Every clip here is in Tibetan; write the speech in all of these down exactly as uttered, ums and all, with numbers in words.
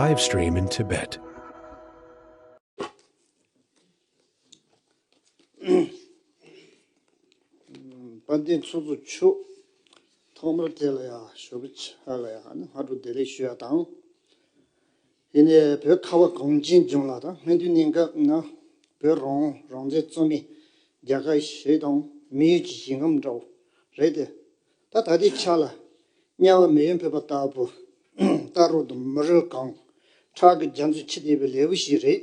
Live stream in Tibet. དཔལ་ལྡན་ཚོགས་གཙོ་མཆོག་ཐོག་མར་དེ་ལ་ཡང་ཞོགས་པ་ཆ་ལ་ཡང་ཨ་ནི་སྔ་དྲོ་བདེ་ལེགས་ཞུ་ཡ་དང་། ཡིན་ནའི་བོད་ཁ་བ་གངས་ཅན་ལྗོངས་ལ་དང་སྔོན་དུས་གནས་སྐབས་ན་བོད་རང་དབང་རང་བཙན་རྩོད་མེད་རྒྱལ་ཁབ་ཞིག་དང་མི་ཡུལ་གྱི་ཞིང་ཁམས་འདྲ་བོ་རེད་དེ། ད་ད་ལྟའི་ཆ་ལ་དམྱལ་བ་མི་ཡུལ་འཕོས་པ་ལྟ་བུ་རྟ་རོ་དང་མི་རོ་གང་ཁྲག་གི་རྒྱ་མཚོ་འཁྱིལ་བསྡད་པའི་ལེའུ་ཞིག་རེད།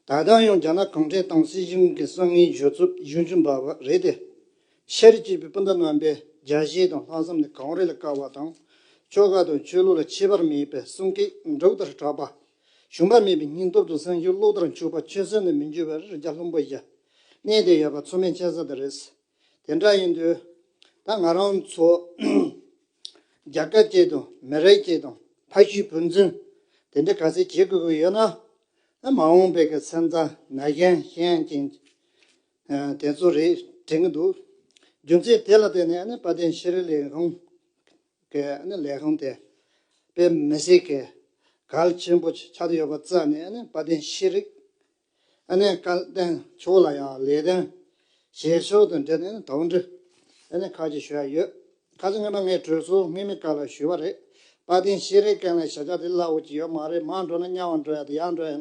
ད་ལྟ་ཡང་རྒྱ་ནག་གུང་ཁྲན་ཏང་སྲིད་གཞུང་གི་གསང་བའི་སྒྱུ་རྩལ་གཞུང་ཆུང་འབར་བ་རེད་དེ། ཤ་རུས་གཅིག་པའི་སྤུན་ཟླ་རྣམ་པས་རྒྱལ་གཞིས་དང་ལྷག་བསམ་ནི་གངས་རི་ལས་དཀར་བ་དང་། ཆོལ་ཁ་དང་ཆོས་ལུགས་ལ་ཁྱད་པར་མེད་པའི་གསུང་སྐད་འབྲུག་ལྟར་གྲགས་པ། ཞུམ་པ་མེད་པའི་སྙིང་སྟོབས་དང་སེམས་ཤུགས་གློག་ལྟར་འཁྱུག་པ། ཆོད་སེམས་ནི་མི་འགྱུར་བའི་རི་རྒྱལ་ལྷུན་པོ་བཞི་གནས་བསྡད་ཡོད་པ་ཚང་མས་མཁྱེན་གསལ་དེ་རེད། དེ་འདྲ་ཡིན་དུས་ད་ང་རང་ཚོ་རྒྱལ་ཁབ་ཅིག་དང་མི་རིགས་ཅིག་དང་ཕ་ཤུལ་བུ་འཛིན་དེ་འདྲ་ག་ཚད་བྱེད་དགོས་ཀྱི་ཡོད་ན། མ་འོངས་པའི་གི་སེམས་རྩ་ན་གཞོན་ཤེས་ཡོན་ཅན་དེ་ཚོ་རེད་དྲན་གྱི་འདུག་རྒྱུ་མཚན་དེ་ལ་བརྟེན་ནས་ཨ་ནི་དཔལ་ལྡན་ཤེས་རིག་ལས་ཁུངས་ཀྱི་ཨ་ནི་ལས་ཁུངས་དེ་དཔེ་མི་སྲིད་ཀྱི་གལ་ཆེན་པོ་ཆགས་ཀྱི་ཡོད་པ་རྩ་ནས་ཨ་ནི་དཔལ་ལྡན་ཤེས་རིག་ཨ་ནི་སྐལ་ལྡན་མཆོག་ལ་ཡང་ལེགས་ལྡན་བཞེས་ཕྱོགས་དང་འབྲེལ་ནས་ཨ་ནི་དོན་འགྲེལ་ཨ་ནི་ཁ་ཅིག་ཞུ་ཡ་ཡོད། ཁ་སང་སྔོན་མ་ངས་གྲོས་ཚོགས་སྔོན་མའི་སྐབས་ལ་ཞུས་པ་རེད། དཔལ་ལྡན་ཤེས་རིག་བཀའ་བློན་བྱ་བྱ་དེ་སླ་བོ་ཅིག་ཡོད་མ་རེད། མར་འགྲོ་ན་དམྱལ་བར་འགྲོ་ཡ་དང་ཡར་འགྲོ་ཡ་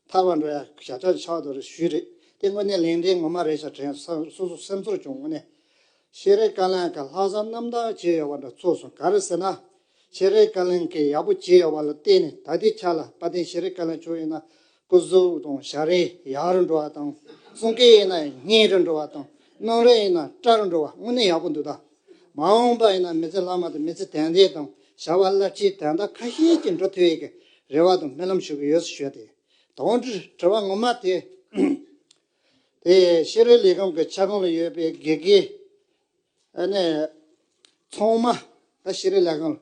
ཐར་བར་འགྲོ་ཡ་བྱ་བྱ་ཆགས་འདུག་རེད་ཞུས་རེད། དེ་དངོས་གནས་ལེགས་ལྡན་ངོ་མ་རེད་ཤག་དྲན་སོ་སོ་སེམས་ཚོར་བྱུང་། དངོས་གནས་ཤེས་རིག་བཀའ་བློན་གྱི་ལྷག་བསམ་རྣམ་དག་བྱས་ཡོད་པ་འདྲ་ཚོར་སོང་། ག་རེ་ཟེར་ན། ཤེས་རིག་བཀའ་བློན་གྱིས་ཡག་པོ་བྱས་ཡོད་པ་ལ་བརྟེན་ནས་ད་ལྟའི་ཆ་ལ་དཔལ་ལྡན་ཤེས་རིག་བཀའ་བློན་མཆོག་ཡིན་ན་སྐུ་གཟུགས་དང་ཞབས་རས་ཡག་རུ་འགྲོ་བ་དང་། གསུང་སྐད་ཡིན་ན་སྙན་རུ་འགྲོ་བ་དང་། རྣམ་རིག་ཡིན་ན་བཀྲ་རུ་འགྲོ་བ་དངོས་གནས་ཡག་པོ་འདུག་ད་མ་འོངས་པ་ཡིན་ན་མི་ཚེ་ལྷ་མ་དང་མི་ཚེ་དལ་འདེད་དང་བྱ་བ་རླབས་ཆེན་དོན་དག་ཁ་ཤས་ཀྱི་འགྲོ་ཐུབ་ཡས་ཀྱི་རེ་བ་དང་སྨོན་ལམ་ཞུ་གི་ཡོད་ཞུ་ཡ་དེ། དོན་དྲི་དྲི་བ་ངོ་མ་དེ། དེ་ཤེས་རིག་ལས་ཁུངས་ཀྱི་ཁྱབ་ཁོངས་ལ་ཡོད་པའི་དགེ་རྒན་ཨ་ནི་ཚང་མ། ད་ཤེས་རིག་ལས་ཁུངས་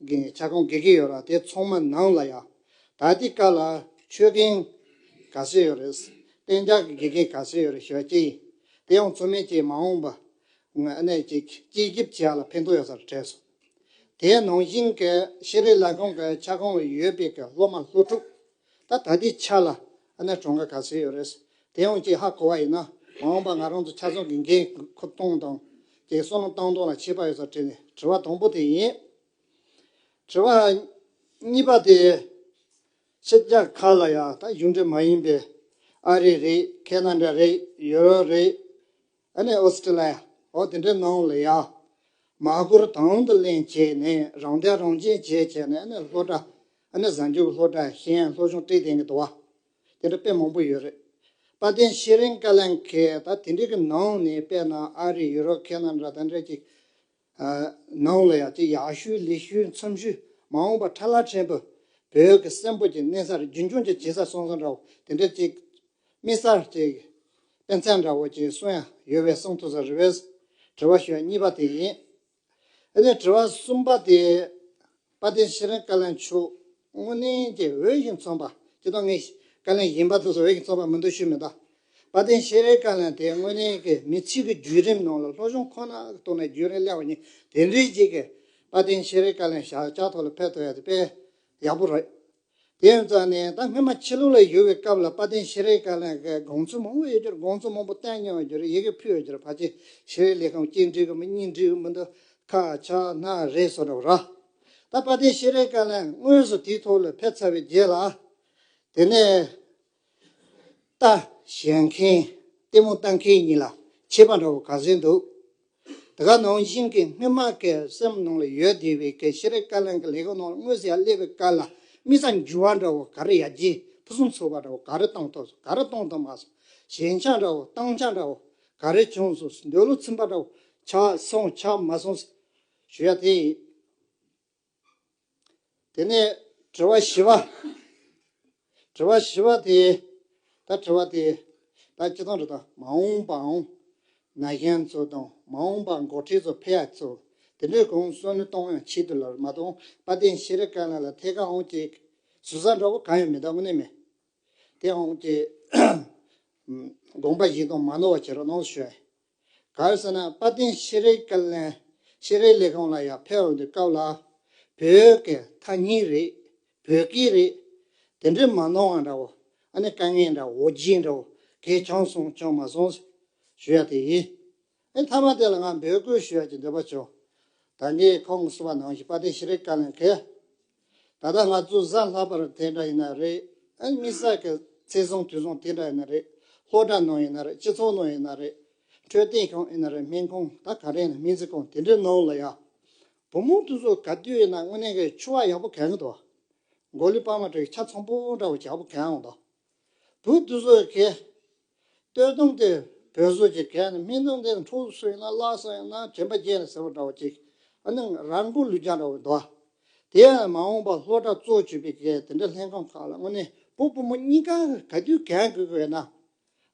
ཀྱི་ཁྱབ་ཁོངས་དགེ་རྒན་ཡོད་ར། དེ་ཚང་མ་ནང་ལ་ཡ་ད་ལྟའི་སྐབས་ལ་ཆོས་མཁན་ག་ཚོད་ཡོད་རེད། གཏན་འཇགས་ཀྱི་དགེ་རྒན་ག་ཚོད་ཡོད་རེད་ཞུ་བ་ཅི་ཡིན། དེ་ཡང་ཚང་མས་ཀྱིས་མ་འོངས་པ་ཨ་ནི་ཅིག་སྐྱེད་ཞིབ་བྱེད་ཡ་ལ་ཕན་ཐོགས་ཡོད་ས་རེད་དྲན་སོང་། དེ་ནང་བཞིན་གྱི་ཤེས་རིག་ལས་ཁུངས་ཀྱི་ཁྱབ་ཁོངས་ལ་ཡོད་པའི་གི་སློབ་མ་སློབ་ཕྲུག་ད་ད་ལྟའི་ཆ་ལ་ཨ་ནི་གྲངས་ཀ་ག་ཚོད་ཡོད་རེད། དེ་ཡང་ཅིག་ཧ་གོ་བ་ཡིན་ན་མ་འོངས་པ་ང་རང་ཚོ་ཆ་ཚང་གི་འགན་ཁུར་གཏོང་དང་ཅིག་བསམ་བློ་བཏང་སྟངས་ལ་ཁྱད་པར་ཡོད་ས་དྲན་ནས་དྲི་བ་དང་པོ་དེ་ཡིན། དྲི་བ་གཉིས་པ་དེ་ཕྱི་རྒྱལ་ཁག་ལ་ཡང་ད་གཞུང་འབྲེལ་མ་ཡིན་པའི་ཨ་རི་རེད། ཁེ་ན་ཌ་རེད། ཡུ་རོབ་རེད། ཨ་ནི་ཨོ་སི་ཀྲི་ལི་ཡ། འོ་དེ་འདྲའི་ནང་ལ་ཡ། མ་སྐོར་དང་དུ་ལེན་བྱས་ནས་རང་སྡེ་རང་བྱེད་བྱས་བྱས་ནས་ཨ་ནི་སློབ་གྲྭ། ཨ་ནི་གཟའ་མཇུག་སློབ་གྲྭ་གཞན་སློབ་སྦྱོང་སྤྲད་བསྡད་མཁན་འདུག་བ། དེ་འདྲ་དཔེ་མང་པོ་ཡོད་རེད། དཔལ་ལྡན་ཤེས་རིག་བཀའ་བློན་གྱིས་ད་དེ་འདྲའི་གི་ནང་ནས་དཔེར་ན་ཨ་རི་ཡུ་རོབ་ཁེ་ན་ཌ་དེ་འདྲ་ཅིག་ནང་ལ་ཡ་ཅིག་ཡག་ཤོས་ལེགས་ཤོས་འཚམ་ཤོས་མ་འོངས་པ་ཁྲ་ལག་ཕྲན་བུ་བོད་ཀྱི་སྲིན་པོ་ཅིག་གནས་ས་རེད། རྒྱུན་འཁྱོངས་ཅིག་བྱེད་ས་སོང་ས་འདྲ་བོ་དེ་འདྲ་ཅིག་དམིགས་བསལ་གྱི་དཔེ་མཚོན་འདྲ་བོ་ཅིག་གསུང་ཡ་ཡོད་པའི་གསུང་ཐུབ་ས་རེད་པས། དྲི་བ་ཞུ་ཡ་གཉིས་པ་དེ་ཡིན། ཨ་ནི་དྲི་བ་གསུམ་པ་དེ། དཔལ་ལྡན་ཤེས་རིག་བཀའ་བློན་མཆོག་དངོས་གནས་ཀྱི་འོས་ཤིང་འཚམས་པ་སྤྱིར་བཏང་ངས་བཀའ་བློན་གཞན་པ་དེ་ཚོ་འོས་ཤིང་འཚམས་པ་མི་འདུག་ཞུས་མེད་ད། དཔལ་ལྡན་ཤེས་རིག་བཀའ་བློན་དེ་དངོས་གནས་ཀྱི་མི་ཚེ་གི་བརྒྱུད་རིམ་ནང་ལ་སློབ་སྦྱོང་ཁོ་ན་གི་ཐོག་ནས་བརྒྱུད་རིམ་སླེབས་པ་ཡིན། དེ་འདྲའི་ཅིག་གི་དཔལ་ལྡན་ཤེས་རིག་བཀའ་བློན་ཞབས་བཅགས་ཐོག་ལ་ཕེབས་ཐུབ་ཡ་དེ་དཔེ་ཡག་པོ་རེད། དེ་ཡིན་ཙང་ནས་ད་སྔོན་མ་ཕྱི་ལོགས་ལ་ཡོད་པའི་སྐབས་ལ་དཔལ་ལྡན་ཤེས་རིག་བཀའ་བློན་གྱི་དགོངས་ཚུལ་མང་པོ་ཡོད་ཀྱི་རེད། དགོངས་ཚུལ་མང་པོ་བསྟན་མྱོང་ཡོད་ཀྱི་རེད། ཡི་གེ་ཕུལ་ཡོད་ཀྱི་རེད། ཕལ་ཆེར་ཤེས་རིག་ལས་ཁུངས་གཅིག་འགྲིག་གི་མིན། གཉིས་འགྲིག་གི་མི་འདུག་ཁ་ཆག་སྣ་རེད་སོགས་འདྲ་བོ་ར། ད་དཔལ་ལྡན་ཤེས་རིག་བཀའ་བློན་དངོས་སུ་དེའི་ཐོག་ལ་ཕེབས་ཚར་བའི་རྗེས་ལ། དེ་ནས་རྟ་བཞོན་མཁན་ལྟད་མོ་ལྟ་མཁན་གཉིས་ལ་ཁྱད་པར་འདྲ་བོ་ག་ཚོད་འདུག་དེ་ག་ནང་བཞིན་གྱི་སྔོན་མ་གི་སེམས་ནང་ལ་ཡོད་བསྡད་པའི་གི་ཤེས་རིག་བཀའ་བློན་གྱི་ལས་ཁུངས་ནང་ལ་དངོས་སུ་ཡར་སླེབས་པའི་སྐབས་ལ་དམིགས་བསལ་འགྱུར་བ་འདྲ་བོ་ག་རེ་ཡར་རྒྱས་ཕུན་སུམ་ཚོགས་པ་འདྲ་བོ་ག་རེ་བཏང་ཐུབ་སོང་། ག་རེ་བཏང་ཐུབ་མ་སོང་། ཞན་ཆ་འདྲ་བོ་བཏང་ཆ་འདྲ་བོ་ག་རེ་བྱུང་སོང་། འདོད་བློ་ཚིམ་པ་འདྲ་བོ་ཆགས་སོང་ཆགས་མ་སོང་ཞུ་ཡ་དེ་ཡིན། དེ་ནས་དྲི་བ་བཞི་པ། དྲི་བ་བཞི་པ་དེ། ད་དྲི་བ་དེ། ད་སྤྱིར་བཏང་རེད་ད། མ་འོངས་པའང་ན་གཞོན་ཚོ་དང་མ་འོངས་པ་འགོ་ཁྲིད་ཚོ་ཕེབས་ཡ་ཚོ་དེ་འདྲའི་གོང་བསམ་བློ་གཏོང་ཡང་ཆེད་དུ་ལ་མ་གཏོང་། དཔལ་ལྡན་ཤེས་རིག་བཀའ་བློན་ལ་ཐད་ཀར་འོང་ཅིག་ཟུར་ཟ་འདྲ་བོ་གང་ཡང་མེད། ད་དངོས་གནས་མེད། དེ་འོང་ཅིག་དགོངས་པ་བཞེས་སྟངས་མ་ནོར་བ་བྱེད་རོགས་གནང་ཞུ། ག་རེ་ཟེར་ན་དཔལ་ལྡན་ཤེས་རིག་བཀའ་བློན་ཤེས་རིག་ལས་ཁུངས་ལ་ཡར་ཕེབས་འོང་དུས་སྐབས་ལ་བོད་ཀྱི་ཐ་སྙད་རེད། བོད་སྐད་རེད། དེ་འདྲའི་མ་གནང་བ་འདྲ་བོ། ཨ་ནི་དཀའ་ངལ་འདྲ་བོ་བོ་རྒྱུ་འདྲ་བོ་གས་བྱུང་སོང་བྱུང་མ་སོང་ཞུ་ཡ་དེ་ཡིན། ཨེ་མཐའ་མ་དེ་ལ་ང་འབོད་སྐུལ་ཞུ་ཡ་གྱི་འདོད་པ་བྱུང་། ད་ངས་ཁོང་གསུངས་པ་ནང་བཞིན་དཔལ་ལྡན་ཤེས་རིག་བཀའ་བློན་གྱིས། ད་ལྟ་ང་ཚོ་གཟའ་ལྷག་པར་དེ་འདྲ་ཡིན་ན་རེད། ཨ་དམིགས་བསལ་གྱི་ཚེས་བཟང་དུས་བཟང་དེ་འདྲ་ཡིན་ན་རེད། སློབ་གྲྭ་ནང་ཡིན་ན་རེད། སྤྱི་ཚོགས་ནང་ཡིན་ན་རེད། འཕྲོད་བསྟེན་ཁང་ཡིན་ན་རེད། སྨན་ཁང་ད་ག་རེ་ཡིན་ན་སྨན་རྩིས་ཁང་དེ་འདྲའི་ནང་ལ་ཡ། བུ་མོ་དེ་ཚོ་ག་དུས་ཡིན་ན་དངོས་གནས་ཀྱི་འཚོ་བ་ཡག་པོ་གང་གི་འདུག་མགོ་ལུས་པར་མ་དྲུག་ཆ་ཚང་པོ་འདྲ་བོ་ཡག་པོ་གང་འོང་དང་། བུ་དེ་ཚོ་གི་སྟོད་ཐུང་དེ་བོད་བཟོ་ཅིག་གས་ནི་སྨད་ཐུང་དེ་འཁྲུག་སོང་ཡིན་ན་བརླག་སོང་ཡིན་ན་དྲན་པ་བརྗེད་ནས་ཟེར་བ་འདྲ་བོ་ཅིག་ཨ་ནི་རང་མགོ་ལུས་རྒྱག་འདྲ་བོ་འདུག་དེ་ཡང་མ་འོངས་པ་སློབ་གྲྭ་གཙོ་བྱས་པའི་གི་དེ་འདྲ་ལྷན་ཁང་ཁག་ལ་དངོས་གནས་བུ་བུ་མོ་གཉིས་ཀ་ག་དུས་གང་དགོས་དགོས་ན།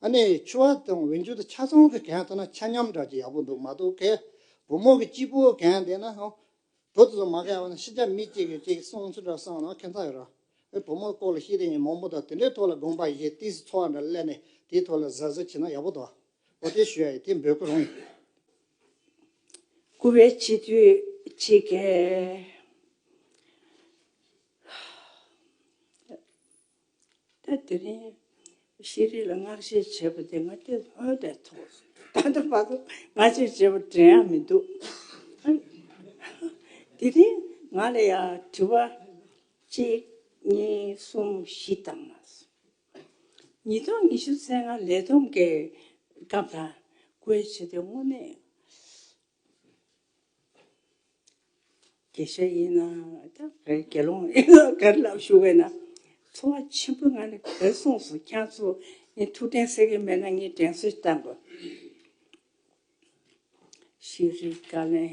ཨ་ནི་འཚོ་བ་དང་འོས་འགྱུར་དེ་ཆ་ཚང་གི་གང་ཐོག་ན་ཆ་མཉམ་འདྲ་ཅིག་ཡག་པོ་འདུག་མ་གཏོགས་གས་བུ་མོ་གི་གཅིག་པོ་གང་བསྡད་ན་ཧང་། བུ་དེ་ཚོ་མ་གང་བ་ན་ཤི་ཆ་མི་གཅིག་གིས་གཅིག་གསུང་ཚུལ་འདྲ་གསུངས་ན་ཁྱད་མཚར་ཡོད་ར། ཨེ་བུ་མོ་སྐོར་ལ་ཤེས་རིག་མང་པོ་དང་དེ་འདྲའི་ཐོག་ལ་དགོངས་པ་བཞེས་ཏིས་ཚོགས་འདྲ་སླེབས་ནས་དེའི་ཐོག་ལ་གཟབ་གཟབ་བྱས་ན་ཡག་པོ་འདུག་འོ་དེ་ཞུ་ཡ་ཡིན། དེ་འབོད་སྐུལ་རང་ཡིན། སྐུ་པའི་སྤྱི་འཐུས་གཅིག་གིས། ད་དེ་རིང་ཤེས་རིག་ལ་བསྔགས་བརྗོད་བྱས་པ་དེ་ང་དེ་ལྷོད་དེ་ཐོག་ད་ལྟ་བར་དུ་བསྔགས་བརྗོད་བྱས་པ་དྲན་ཡ་མི་འདུག་དེ་རིང་ང་ལ་ཡ་དྲི་བ་གཅིག་གཉིས་གསུམ་བཞི་བཏང་མ་སོང་། ཉིས་སྟོང་ཉི་ཤུ་རྩ་ལྔ་ལས་བསྡོམས་ཀྱི་སྐབས་ལ་བཀོད་བྱས་ཏེ་དངོས་གནས། དགེ་བཤེས་ཡིན་ན་ད་གའི་དགེ་སློང་ཡིན་ན་ག་རེ་ལབ་ཞུ་བས་ན། ཚོར་བ་ཆེན་པོ་ང་ནི་ག་རེ་གསུངས་སོང་། ཁྱེད་ཚོ་ངས་ཐུགས་དྲན་གསལ་གྱི་མེད་ན་ངས་དྲན་གསོ་བཏང་དགོས། ཤེས་རིག་བཀའ་བློན་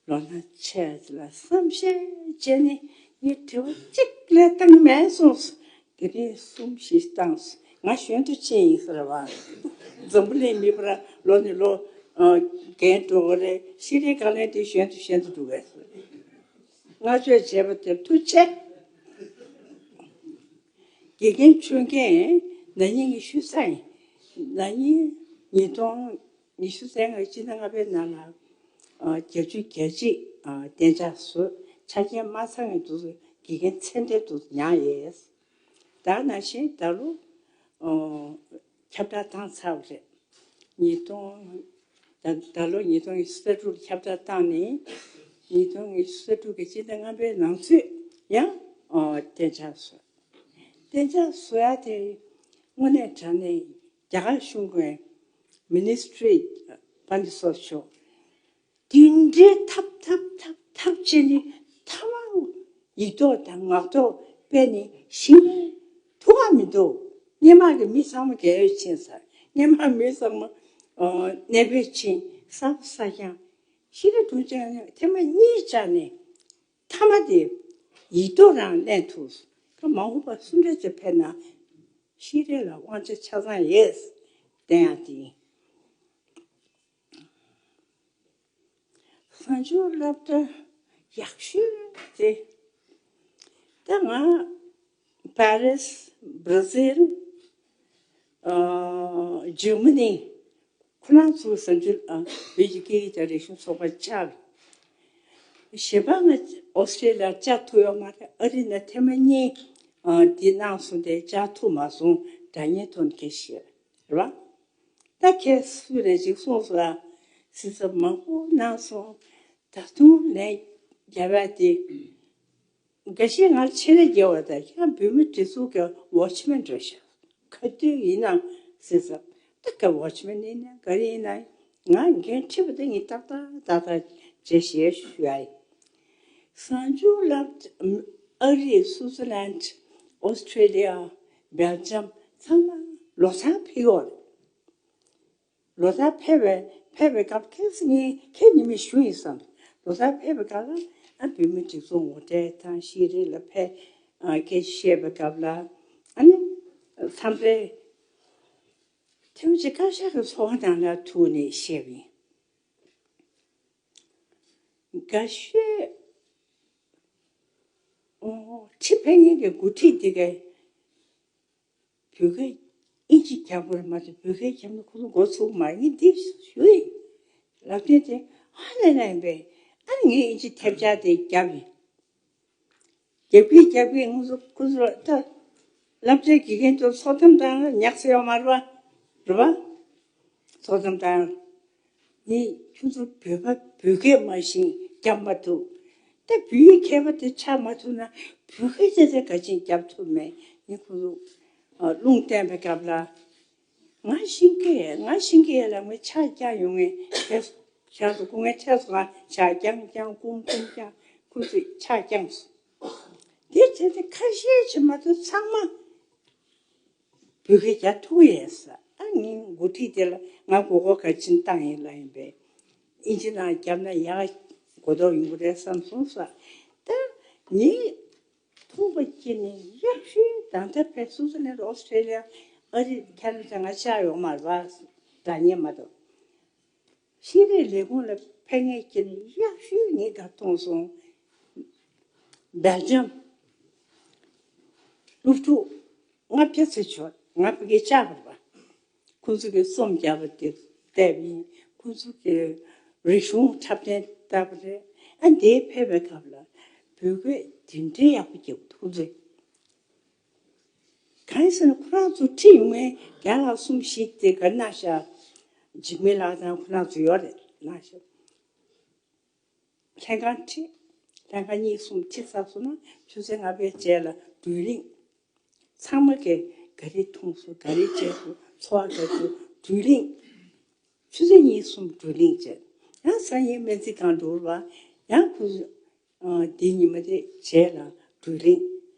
ལོ་ན་ཆེ་ལ་བསམ་ཤེས་བྱས་ནས་ངས་དྲི་བ་གཅིག་ལས་བཏང་མེད་གསུངས་སོང་། དེ་རིང་གསུམ་བཞི་བཏང་སོང་། ང་གཞོན་དུ་ཕྱིན་ཡིན་ཟེར་བ། འཛམ་བུ་གླིང་མི་བར་ལོ་ནས་ལོ་རྒན་འགྲོ་གི་རེད། ཤེས་རིག་བཀའ་བློན་དེ་གཞོན་དུ་གཞོན་དུ་འགྲོ་གི་རེད། བསྔགས་བརྗོད་བྱས་པ་དེར་ཐུགས་རྗེ་ཆེ། དགེ་རྒན་ཆོས་རྒན་ན་ནིང་གི་ཤུལ་ས་ཡིན། ན་ནིང་ཉིས་སྟོང་ཉི་ཤུ་རྩ་ལྔ་སྤྱི་ཟླ་ལྔ་པའི་ནང་ལ་བརྒྱད་ཅུ་གྱ་གཅིག་གཏན་འཇགས་བཟོས། ཆ་རྐྱེན་མ་ཚང་བའི་དུས་སུ་དགེ་རྒན་མཚན་ཐོའི་དུས་སུ་མྱངས་ཡོད། ད་ནང་བཞིན་ད་ལོ་ཁྱབ་བསྒྲགས་བཏང་ཚར་བ་རེད། ཉིས་སྟོང་ད་ད་ལོ་ཉིས་སྟོང་ཉི་ཤུ་རྩ་དྲུག་ཁྱབ་བསྒྲགས་བཏང་ནས་ཉིས་སྟོང་ཉི་ཤུ་རྩ་དྲུག་གི་སྤྱི་ཟླ་ལྔ་པའི་ནང་ཚུད་ཡང་གཏན་འཇགས་བཟོས། གཏན་འཇགས་བཟོ་ཡ་དེ་དངོས་གནས་དྲང་གནས་རྒྱ་གར་གཞུང་གི་མི་ནི་སི་ཊི་རི་བ་འདི་སོགས་ཤོག་དེ་འདྲའི་ཐབས་ཐབས་ཐབས་ཐབས་བྱས་ནས་མཐའ་མ་ཡིག་ཐོག་དང་ངག་ཐོག་སྤེལ་ནས་ཤེས་ཐུབ་པ་མི་འདུག་སྔོན་མ་གི་མི་ཚང་མ་རྒས་ཡོལ་ཕྱིན་ཚར། སྔོན་མ་མི་ཚང་མ་ཨ་གནས་སྤོས་ཕྱིན། གསར་པ་གསར་རྐྱང་ཤེས་རིག་དྲུང་ཆེ་ཐེངས་མ་གཉིས་བཅར་ནས་མཐའ་མ་དེ་ཡིག་ཐོག་རང་ལེན་ཐུབ། ཁ་མ་འོངས་པ་སུ་འདྲ་ཅིག་ཕེབས་ན་ཤེས་རིག་ལ་དབང་ཆ་ཆ་ཚང་ཡོད་བསྟན་ཡག་དེ་ཡིན། གསར་འགྱུར་སློབ་གྲྭ་ཡག་ཤོས་དེ། ད་ང་པེ་རིས། བྷར་ཛིལ། ཨ་འཇར་མ་ནི། ཁོ་རང་ཚོའི་གསར་འགྱུར་ཨ་བོད་ཀྱི་སྐད་ཡིག་དང་རིག་གཞུང་ཚོགས་པ་བཅར། གཞན་པ་ང་ཨོ་སི་ཀྲེ་ལི་ཡར་བཅར་ཐུབ་ཡོད་མ་རེད། ཨ་རི་ནས་ཐེངས་མ་གཉིས་ཨ་དེ་གནང་སོང་སྟེ་བཅར་ཐུབ་མ་སོང་། དྲ་བརྙན་ཐོག་ནས་སྐད་ཆ་བཤད་རེད་བ། ད་ཁྱེད་སུ་རེད་ཅིག་གསུངས་སོང་ལ། སྲིད་ཚབ་མང་པོ་གནང་སོང་། ད་དུང་ལན་རྒྱབ་ཡ་དེ། འགའ་ཤས་ང་ལ་ཆེད་ལས་རྒྱབ་པ་དང་ཁྱེད་རང་བོད་མི་སྒྲིག་འཛུགས་ཀྱི་ཝོ་ཆི་མེན་འདྲ་ཤག་ག་དུས་ཡིན་ནའང་སྲིད་ཚབ་ད་ག་ཝོ་ཆི་མེན་ཡིན་ན་ག་རེ་ཡིན་ན་ང་འགན་འཁྲི་བ་དེ་ངས་ཏག་ཏག་ཏག་ཏག་བྱེད་ཤེས་ཞུ་ཡ་ཡིན། གསར་འགྱུར་ལ་ཨ་རི། སུའུ་ཙི་ལན། ཨོ་སི་ཀྲེ་ལི་ཡ། སྦེལ་ཇམ་ཚང་མ་ལོ་གསར་ཕེབས་ཡོད་རེད། ལོ་གསར་ཕེབས་པའི་ཕེབས་པའི་སྐབས་ཁེ་སི་ངས་ཁྱེད་ཉི་མ་ཞུ་ཡིན་བསམ། ལོ་གསར་ཕེབས་པའི་སྐབས་ལ་ཨ་བོད་མི་སྒྲིག་འཛུགས་ངོ་སྤྲོད་དང་ཤེས་རིག་ལ་ཕེབས་ཨ་སྐད་ཆ་བཤད་པའི་སྐབས་ལ་ཨ་ནི་མཚམས་རེ་ཐེངས་གཅིག་བཀའ་ཤག་གི་ཚོགས་ཁང་ནང་ལ་ཐུག་ནས་བཤད་པ་ཡིན། འགའ་ཤས་ཨོ་ཁྲི་ཕེབས་མཁན་གྱི་འགོ་ཁྲིད་དེ་གས། བོད་སྐད་ཨིན་ཇི་རྒྱབ་དགོས་རེད་མ་གཏོགས་བོད་སྐད་རྒྱབ་ན་ཁོ་ཚོ་མགོ་ཚོས་མ་རེད། ངས་འདི་ཞུ་ཡིན། ལབ་དོན་དེ་ཧ་ལས་ལས་ཡིན་པས། ཨ་ནི་ངས་ཨིན་ཇི་ཐེབས་ཆག་དེ་རྒྱབ་ཡིན། རྒྱབ་ཀྱི་རྒྱབ་ཀྱི་ང་ཚོ་ཁོ་ཚོ་ད་སློབ་གྲྭའི་དགེ་རྒན་ཚོ་ཚོགས་གཏམ་དང་ཉག་སེ་ཡོང་མ་རེད་པ། རེད་པ། ཚོགས་གཏམ་དང་། ངས་ཁྱོད་ཚོ་བོད་པ་བོད་སྐད་མ་ཤེས་རྒྱབ་མ་ཐུབ། ད་བོད་ཡིག་མཁས་པ་དེ་ཆགས་མ་ཐུབ་ན་བོད་སྐད་ཆ་དེ་ག་ཅིག་རྒྱབ་ཐུབ་མེད། ངས་ཁོ་ཚོ་ཨ་རླུང་བསྟན་པའི་སྐབས་ལ། ང་ཤེས་ཀྱི་ཡོད། ང་ཤེས་ཀྱི་ཡོད་ལ་ངས་ཕྱག་རྒྱག་ཡོང་ངས་དེ་ཤར་དུ་སྐུ་ངལ་འཕྲད་སོང་ང་ཕྱག་རྐྱང་རྐྱང་བསྐུམ་བསྐུམ་རྐྱང་ཁོ་ཚོས་ཕྱག་རྐྱང་སོང་། དེ་བྱས་ཏེ་ཁ་ཤས་ཅིག་མ་གཏོགས་ཚང་མ་བོད་སྐད་རྒྱག་ཐུབ་ཀྱི་ཡོད་ས། ཨ་ངའི་འགོ་ཁྲིད་དེ་ལ་ང་མགོ་སྐོར་ག་ཅིག་བཏང་ཡིན་ལབ་ཡིན་པས། ཨིན་ཇི་ནང་བརྒྱབ་ན་ཡག་གོ་རྟོགས་ཡོང་གི་རེད་བསམ་སོང་ས། ད་ངས་མཐོང་བ་སྐྱེ་ནས་ཡག་ཤོས་ད་ལྟ་བས་སུད་སི་ལན་ཨོ་སི་ཁྲེ་ལི་ཡ་ཨ་རི་ཁ་ན་ཌ་ང་ཆ་ཡོང་མ་རེད་པ། འདྲ་མཉམ་མ་གཏོགས། ཤེས་རིག་ལས་ཁུངས་ལ་ཕན་ངེས་ཀྱི་ནི་ཡག་ཤོས་ངས་ག་མཐོང་སོང་། སྦེལ་ཇམ། སློབ་ཕྲུག་ལྔ་བརྒྱ་ཙམ་བྱོན། ང་ཕ་གིར་བཅར་བར་བ། ཁོང་ཚོ་གི་རྩོམ་རྒྱག་པ་དེ་བལྟས་པ་ཡིན། ཁོང་ཚོ་གི་རིག་གཞུང་འཁྲབ་སྟོན་བལྟས་པ་རེད། ཨ་འདིར་ཕེབས་པའི་སྐབས་ལ་བོད་སྐད་དེ་འདྲའི་ཡག་པོ་རྒྱབ་འདུག་ཁོང་ཚོས། གང་ཡིན་ཟེར་ན་ཁོ་རང་ཚོ་ཁྲིད་ཡོང་མཁན་རྒན་ལགས་གསུམ་བཞི་དེ་ག་གནང་ཤག་འཇིགས་མེད་ལགས་དང་ཁོ་རང་ཚོ་ཡོད་རེད་གནང་ཤག་ལྷན་ཁང་ཁྲིད། ལྷན་ཁང་གཉིས་གསུམ་ཁྲིད་ཚར་སོང་ན་ཆུ་ཚོད་ལྔ་པའི་རྗེས་ལ་བགྲོ་གླེང་། ཚང་མ་གིས་ག་རེ་མཐོང་སོང་། ག་རེ་བྱས་སོང་། ཚོར་བ་ག་ཚོད། བགྲོ་གླེང་། ཆུ་ཚོད་གཉིས་གསུམ་བགྲོ་གླེང་བྱས། ཡང་སང་ཉིན་སྨན་རྩིས་ཁང་འགྲོ་བ། ཡང་ཁོ་ཚོ་ཨ་དེ་ཉི་མ་དེ་རྗེས་ལ་བགྲོ་གླེང་།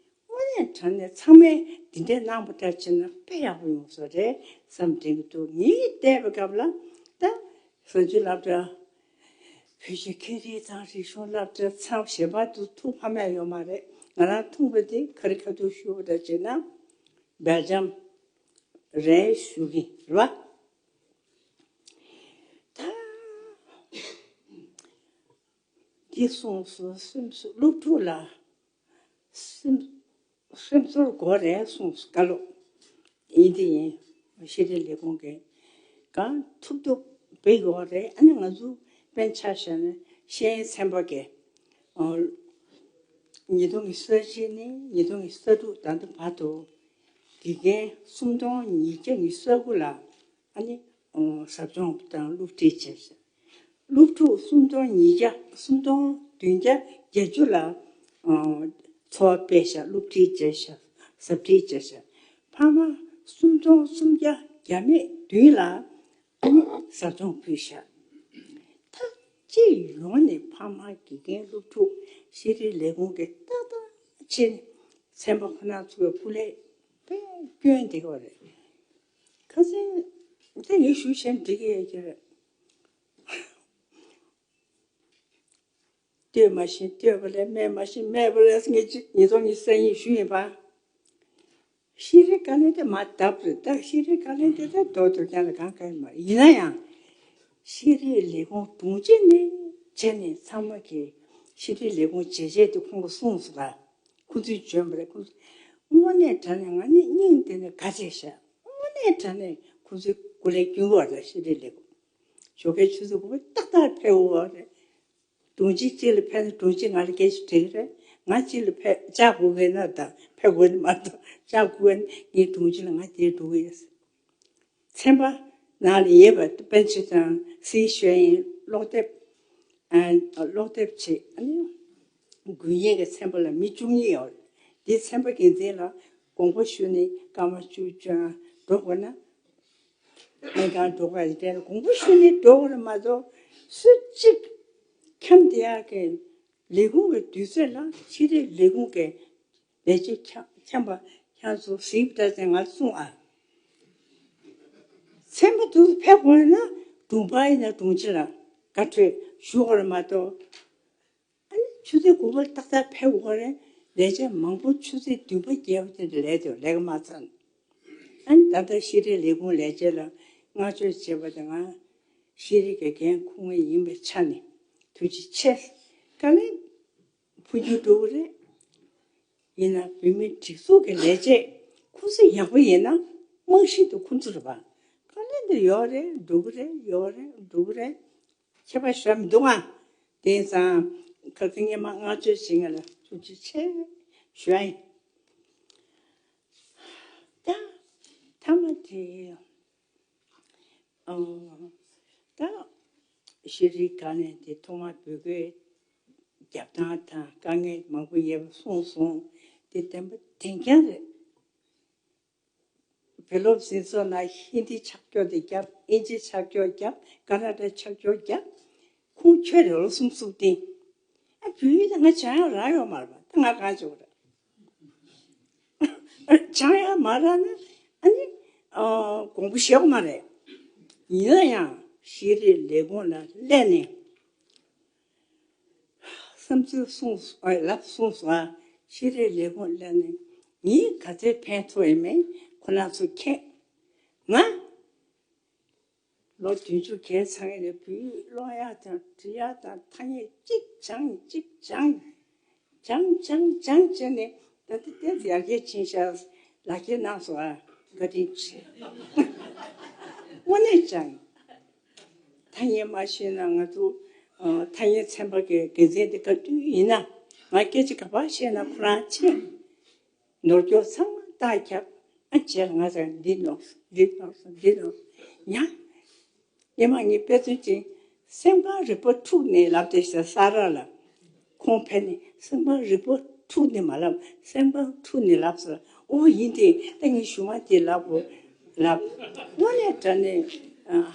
དངོས་གནས་དྲང་གནས་ཚང་མས་འདི་འདྲས་གནང་པ་འདྲ་བྱས་ན་དཔེ་ཡག་པོ་ཡོང་ས་རེད་བསམ་དྲན་གྱི་འདུག་ངས་བལྟས་པའི་སྐབས་ལ་ད་གཟའ་མཇུག་སློབ་གྲྭ། བོད་ཀྱི་ཁྱད་རིག་དང་རིག་གཞུང་སློབ་གྲྭ་ཚང་གཞན་པ་དུ་ཐུག་ཕ་མ་ཡོད་མ་རེད། ང་རང་མཐོང་བ་དེ་ག་རེ་ཁ་ཐུག་ཞུ་བ་འདྲ་བྱས་ན་སྦེལ་ཇམ་རེད་ཞུ་གི་རེད་བ། ད་འདི་གསུངས་སོ། སེམས་སུ་སློབ་ཕྲུག་ལ་སེམས་སེམས་ཚོར་དགོས་རེད་གསུངས་སོ། བཀའ་སློབ་ཡིན་དེ་ཡིན། ཤེས་རིག་ལས་ཁུངས་ཀྱིས་གང་ཐུབ་ཐུབ་བྱེད་དགོས་རེད། ཨ་ནི་ང་ཚོ་དཔེར་ན་ཆ་བཞག་ན་ཤེས་ཡོན་ཚན་པ་གིས་ཨ་ཉིས་སྟོང་ཉི་ཤུ་རྩ་གཅིག་ནས་ཉིས་སྟོང་ཉི་ཤུ་རྩ་དྲུག་ད་ལྟ་བར་དུ་དགེ་རྒན་སུམ་སྟོང་ཉིས་བརྒྱ་ཉི་ཤུ་རྩ་དགུ་ལ་ཨ་ནི་ཟབ་སྦྱོང་དང་སློབ་ཁྲིད་བྱས་ཤག་སློབ་ཕྲུག་སུམ་སྟོང་ཉིས་བརྒྱ་སུམ་སྟོང་བདུན་བརྒྱ་བརྒྱད་ཅུ་ལ་འཚོ་བ་སྤེལ་ཤག་སློབ་ཁྲིད་བྱས་ཤག་ཟབ་ཁྲིད་བྱས་ཤག་ཕ་མ་སུམ་སྟོང་སུམ་བརྒྱ་བརྒྱ་མེད་བདུན་ལ་ཨ་ནི་ཟབ་སྦྱོང་ཕུལ་ཤག་ད་སྤྱི་ཡོངས་ནས་ཕ་མ་དགེ་རྒན་སློབ་ཕྲུག་ཤེས་རིག་ལས་ཁུངས་ཀྱི་ཏག་ཏག་ཕྱིན་ཚན་པ་ཁོ་ན་ཚོའི་སྐུ་ལས་དཔེ་སྐྱོན་འདེགས་པ་རེད། ཁ་སང་ད་ངས་ཞུ་བྱས་འགྲིག་གི་ཡོད་ཀྱི་རེད། ལྟོས་མ་ཤེས་ལྟོས་པ་ལས། སྨྲས་མ་ཤེས་སྨྲས་པ་ལས། ངས་ཅི་ཉིས་སྟོང་ཉི་ཤུ་རྩ་གཉིས་ཞུ་ཡིན་པ། ཤེས་རིག་བཀའ་བློན་དེ་མ་བརྡབས་རེད། ད་ཤེས་རིག་བཀའ་བློན་དེ་ད་རྡོག་རྡོག་རྐྱང་ལ་གང་གང་ཡིན་མ་རེད། ཡིན་ན་ཡང་ཤེས་རིག་ལས་ཁུངས་དྲུང་ཆེ་ནས་བྱས་ནས་ཚང་མ་གིས་ཤེས་རིག་ལས་ཁུངས་བྱས་རྗེས་དེ་ཁོང་གིས་གསུངས་སོང་ལ། ཁོང་ཚོས་བྱོན་པ་རེད། ཁོང་ཚོ་དངོས་གནས་དྲང་གནས་ང་ནི་སྙིང་དེ་ནས་དགའ་བྱས་ཤག་དངོས་གནས་དྲང་གནས་ཁོང་ཚོའི་སྐུ་ལས་སྐྱོན་གི་བ་རེད། ཤེས་རིག་ལས་ཁུངས་ཞོགས་ཀའི་ཆུ་ཚོད་དགུ་པ་ཏག་ཏག་ཕེབས་འོ་རེད། དྲུང་ཆེ་གཅིག་ལ་ཕེབས་ན་དྲུང་ཆེ་ང་ལ་སྐད་ཆ་དྲིས་རེད། ང་གཅིག་ལ་ཕེབས་བཅར་དགོས་ཀྱི་ན་ད་ཕེབས་དགོས་ནི་མ་གཏོགས་བཅར་དགོས་ཀྱི་ན་ངའི་དྲུང་ཆེ་ལ་ང་དེར་འགྲོ་གི་ཡོད། ཚན་པ་ནང་ལ་ཡོད་པ་པཎ་ཆེན་དང་སྲིད་ཞུ་ཡིན། ཀློག་དེབ་ཨ་ཀློག་དེབ་བྱེད། ཨ་ནི་དགོས་ངེས་ཀྱི་ཚན་པ་ལ་མི་བཅུ་གཉིས་ཡོད་རེད། དེ་ཚན་པ་འགན་འཛིན་ལ་དགོངས་པ་ཞུས་ནས་སྐར་མ་བཅུ་བཅོ་ལྔ་འགྲོ་དགོས་ན། སྨན་ཁང་འགྲོ་དགོས་རེད། དེ་ལ་དགོངས་པ་ཞུས་ནས་འགྲོ་དགོས་རེད་མ་གཏོགས་སུ་གཅིག་འཁྱམས་བསྡད་ཡག་གི་ལས་ཁུངས་ཀྱི་དུས་ཚོད་ལ་ཤེས་རིག་ལས་ཁུངས་ཀྱི་ལས་བྱེད་འཁྱམས་འཁྱམས་པ་ཁྱེད་ཚོ་གཟིགས་པ་འདྲ་ཟེར་ང་ལ་གསུངས་ཨ། ཚན་པ་དུ་ཕེབས་དགོས་ན་དྲུང་པ་ཡིན་ན་དྲུང་ཆེ་ལ་བཀའ་འཁྲོལ་ཞུ་དགོས་རེད་མ་གཏོགས། ཨ་ནི་ཆུ་ཚོད་དགུ་པ་ཏག་ཏག་ཕེབས་དགོས་རེད། ལས་བྱེད་མང་པོ་ཆུ་ཚོད་བདུན་པ་བརྒྱད་པ་དེ་འདྲ་ལས་དེ་ལས་ཀ་མ་ཚར། ཨ་ནི་ད་ལྟ་ཤེས་རིག་ལས་ཁུངས་ལས་བྱེད་ལ་བསྔགས་བརྗོད་བྱེད་པ་དེ་ང་ཤེས་རིག་གི་འགན་འཁུར་མཁན་ཡིན་པའི་ཆ་ནས་ཐུགས་རྗེ་ཆེ། དཀའ་ལས་ཕུལ་རྒྱུ་འགྲོ་གི་རེད། ཡིན་ན་བོད་མིའི་སྒྲིག་འཛུགས་ཀྱི་ལས་བྱེད་ཁོ་ཚོ་ཡག་པོ་ཡིན་ན་རྨང་གཞི་དེ་ཁོ་ཚོ་རེད་པ། དཀའ་ལས་འདི་ཡོད་རེད། འགྲོ་གི་རེད། ཡོད་རེད། འགྲོ་གི་རེད། ཁྱད་པར་ཞེ་དྲག་མི་འདུག་ཨ། དེང་སང་ཁ་སང་སྔོན་མ་བསྔགས་བརྗོད་བྱེད་མཁན་ལ་ཐུགས་རྗེ་ཆེ། ཞུ་ཡ་ཡིན། ད་མཐའ་མ་དེ་ཨ་ད་ཤེས་རིག་དཀའ་ངལ་དེ་ཐོག་མར་བོད་སྐད་རྒྱབ་སྟངས་དང་དཀའ་ངལ་མང་པོ་ཡོད་པ་གསུངས་སོང་། དེ་བདེན་པ་བདེན་རྐྱང་རེད། བོད་སློབ་འཛིན་ཚོགས་ནང་ཧིན་དི་ཕྱག་རྒྱོག་དེ་བརྒྱབ། ཨིན་ཇི་ཕྱག་རྒྱོག་བརྒྱབ། ཀ་ན་ཌ་ཕྱག་རྒྱོག་བརྒྱབ། ཁོང་ཁྱོད་རེ་ལོ་གསུམ་གསུམ་བསྟེན། ཨ་བོད་ཡིག་དེ་ང་སྦྱང་ཡག་རག་ཡོད་མ་རེད་པ། ད་ང་གང་བྱེད་དགོས་རེད། སྦྱང་ཡག་མ་རག་ན་ཨ་ནི་ཨ་དགོངས་པ་བཞེས་དགོས་མ་རེད། ཡིན་ན་ཡང་ཤེས་རིག་ལས་ཁུངས་ལ་སླེབས་ནས། བསམ་ཚུལ་གསུངས་སོང་། ཨ་ལབ་གསུངས་སོང་། ཨ་ཤེས་རིག་ལས་ཁུངས་ལ་ནི་ངས་ག་ཚོད་ཕན་ཐོགས་ཡོད་མེད་ཁོ་རང་ཚོ་མཁྱེན། ང་ལོ་བདུན་ཅུ་བརྒལ་ཚར་ཡིན་ནའི་བོད་ཡིག་ཀློག་ཡག་དང་འབྲི་ཡག་དང་ཐ་སྙད་གཅིག་སྦྱངས་གཅིག་སྦྱངས། སྦྱངས་སྦྱངས་སྦྱངས་བྱས་ནས་ད་ལྟ་ཏོག་ཙམ་ཡར་རྒྱས་ཕྱིན་ཤག། ལག་འཁྱེར་གནང་སོང་། ཨ་བཀའ་དྲིན་ཆེ། དངོས་གནས་སྦྱངས། ཐ་སྙད་མ་ཤེས་ན་ང་ཚོ་ཨ་ཐ་སྙད་ཚན་པ་གི་འགན་འཛིན་དེ་ག་དུས་ཡིན་ན་ང་སྐད་ཆ་ག་པར་བཤད་ན་ཁོ་རང་མཁྱེན། ནོར་སྐྱོར་ཚང་མ་རྟགས་ཁྱབ། ཨ་རྗེས་ལ་ང་ཚོ་འདི་ནོར་འདི་ནོར་འདི་ནོར་ཡང་། སྔོན་མ་ངའི་དཔེ་མཚོན་ཅིག་སེམས་ཁམས་རིག་པ་འཁྲུགས་ནས་ལབ་བསྡད་ཤག་ས་ར་ལ། ཁོང་ཕེབས་ནས་སེམས་ཁམས་རིག་པ་འཁྲུགས་ནས་མ་ལབ། སེམས་ཁམས་འཁྲུགས་ནས་ལབ་ཟེར། ཨོ་ཡིན་ཏེ། ད་ངས་གཞུག་མ་དེ་ལབ་དགོས་ལབ། དངོས་གནས་དྲང་གནས་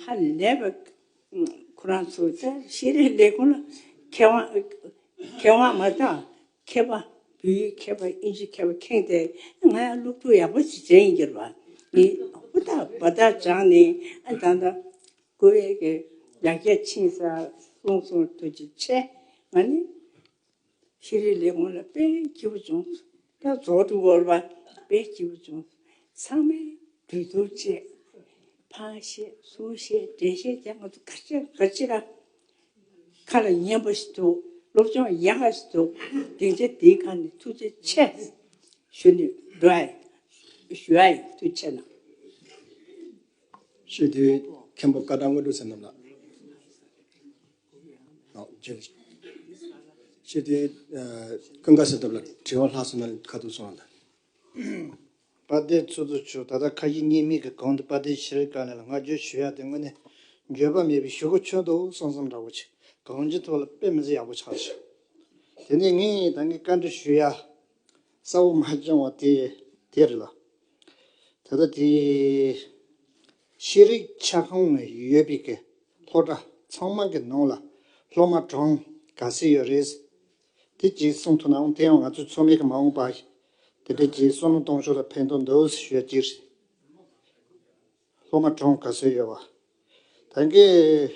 ཧ་ལས་པ། ཁོ་རང་ཚོ་ད་ཤེས་རིག་ལས་ཁུངས་ལ་མཁས་དབང་མཁས་དབང་མ་གཏོགས་མཁས་པ། བོད་ཡིག་མཁས་པ། ཨིན་ཇི་མཁས་པ་ཁེངས་ཏེ། ང་ཡང་སློབ་ཕྲུག་ཡག་པོ་ཞིག་བྱས་ཡིན་གྱི་རེད་པ། ངས་ཧུར་ཐག་འབད་ཐག་སྦྱངས་ནས། ཨ་ད་ལྟ་ཀོ་ཝེ་གི་ཡར་རྒྱས་ཕྱིན་ས་སོང་སོང་། ཐུགས་རྗེ་ཆེ། ང་ནི་ཤེས་རིག་ལས་ཁུངས་ལ་དཔེ་སྐྱིད་པོ་བྱུང་། ད་རྫོགས་འགྲོ་གི་རེད་པ། དཔེ་སྐྱིད་པོ་བྱུང་། ཚང་མས་གྲོས་བསྡུར་བྱས། ཕར་བཤད་ཚུར་བཤད་འགྲེལ་བཤད་རྒྱག། ང་ཚོ་ག་ཅི་ག་ཅི་ག་ཁ་ལ་ཉན་པ་ཞིག་འདུག། སློབ་སྦྱོང་ཡག་ག་ཞིག་འདུག། སྡིངས་ཆ་འདིའི་སྒང་ནས་ཐུགས་རྗེ་ཆེ་ཞུ་ནས་འགྲོ་ཡ་ཡིན། ཞུ་ཡ་ཡིན། ཐུགས་རྗེ་ཆེ་གནང་། ཞུ་དེ་མཁན་པོ་ཀ་ཏ་དངོས་གྲུབ་ཟེར་རྣམས་ལ། ཨོ་ཇེ་ཞུ་དེ་ཀུན་དགའ་ཟེར་རྣམས་ལ་དྲི་བ་ལྷག་སོང་ན་ཁ་ཐུག་གསུང་རོགས་གནང་། དཔལ་ལྡན་ཚོགས་གཙོ་མཆོག། ད་ལྟ་ཁ་ཞེ་གཉིས་མེད་ཀྱི་གོང་དུ་དཔལ་ལྡན་ཤེས་རིག་བཀའ་བློན་ལ་བསྔགས་བརྗོད་ཞུ་ཡ་དེ་དངོས་གནས་འགྱོད་པ་མེད་པའི་ཞུ་སྒོ་ཆོད་འདུག་བསམ་བསམ་འདྲ་བོ་ཅིག། གང་ཅིའི་ཐོག་ལ་དཔེ་མི་སྲིད་ཡག་པོ་ཆགས་ཤག། དེ་ནས་ངས་ད་ངས་བཀའ་འདྲི་ཞུ་ཡ་གསལ་བོ་མ་བྱུང་བ་དེ་དེ་རེད་ལ། ད་ལྟ་དེ་ཤེས་རིག་ཆ་ཚང་ཡོད་པའི་གི་སློབ་གྲྭ་ཚང་མ་གི་ནང་ལ་སློབ་མ་གྲངས་ག་ཚོད་ཡོད་རེད། དེ་གཅིག་གསུང་ཐུབ་ན་འོང་། དེ་ཡང་ང་ཚོ་ཚང་མས་ཀྱི་མ་འོངས་པ་དེ་འདྲ་གྱི་བསམ་བློ་གཏོང་ཕྱོགས་ལ་ཕན་ཐོགས་འདུག་ཞུ་ཡ་གཅིག་རེད། སློབ་མ་གྲངས་ག་ཚོད་ཡོད་པ། ད་གིན་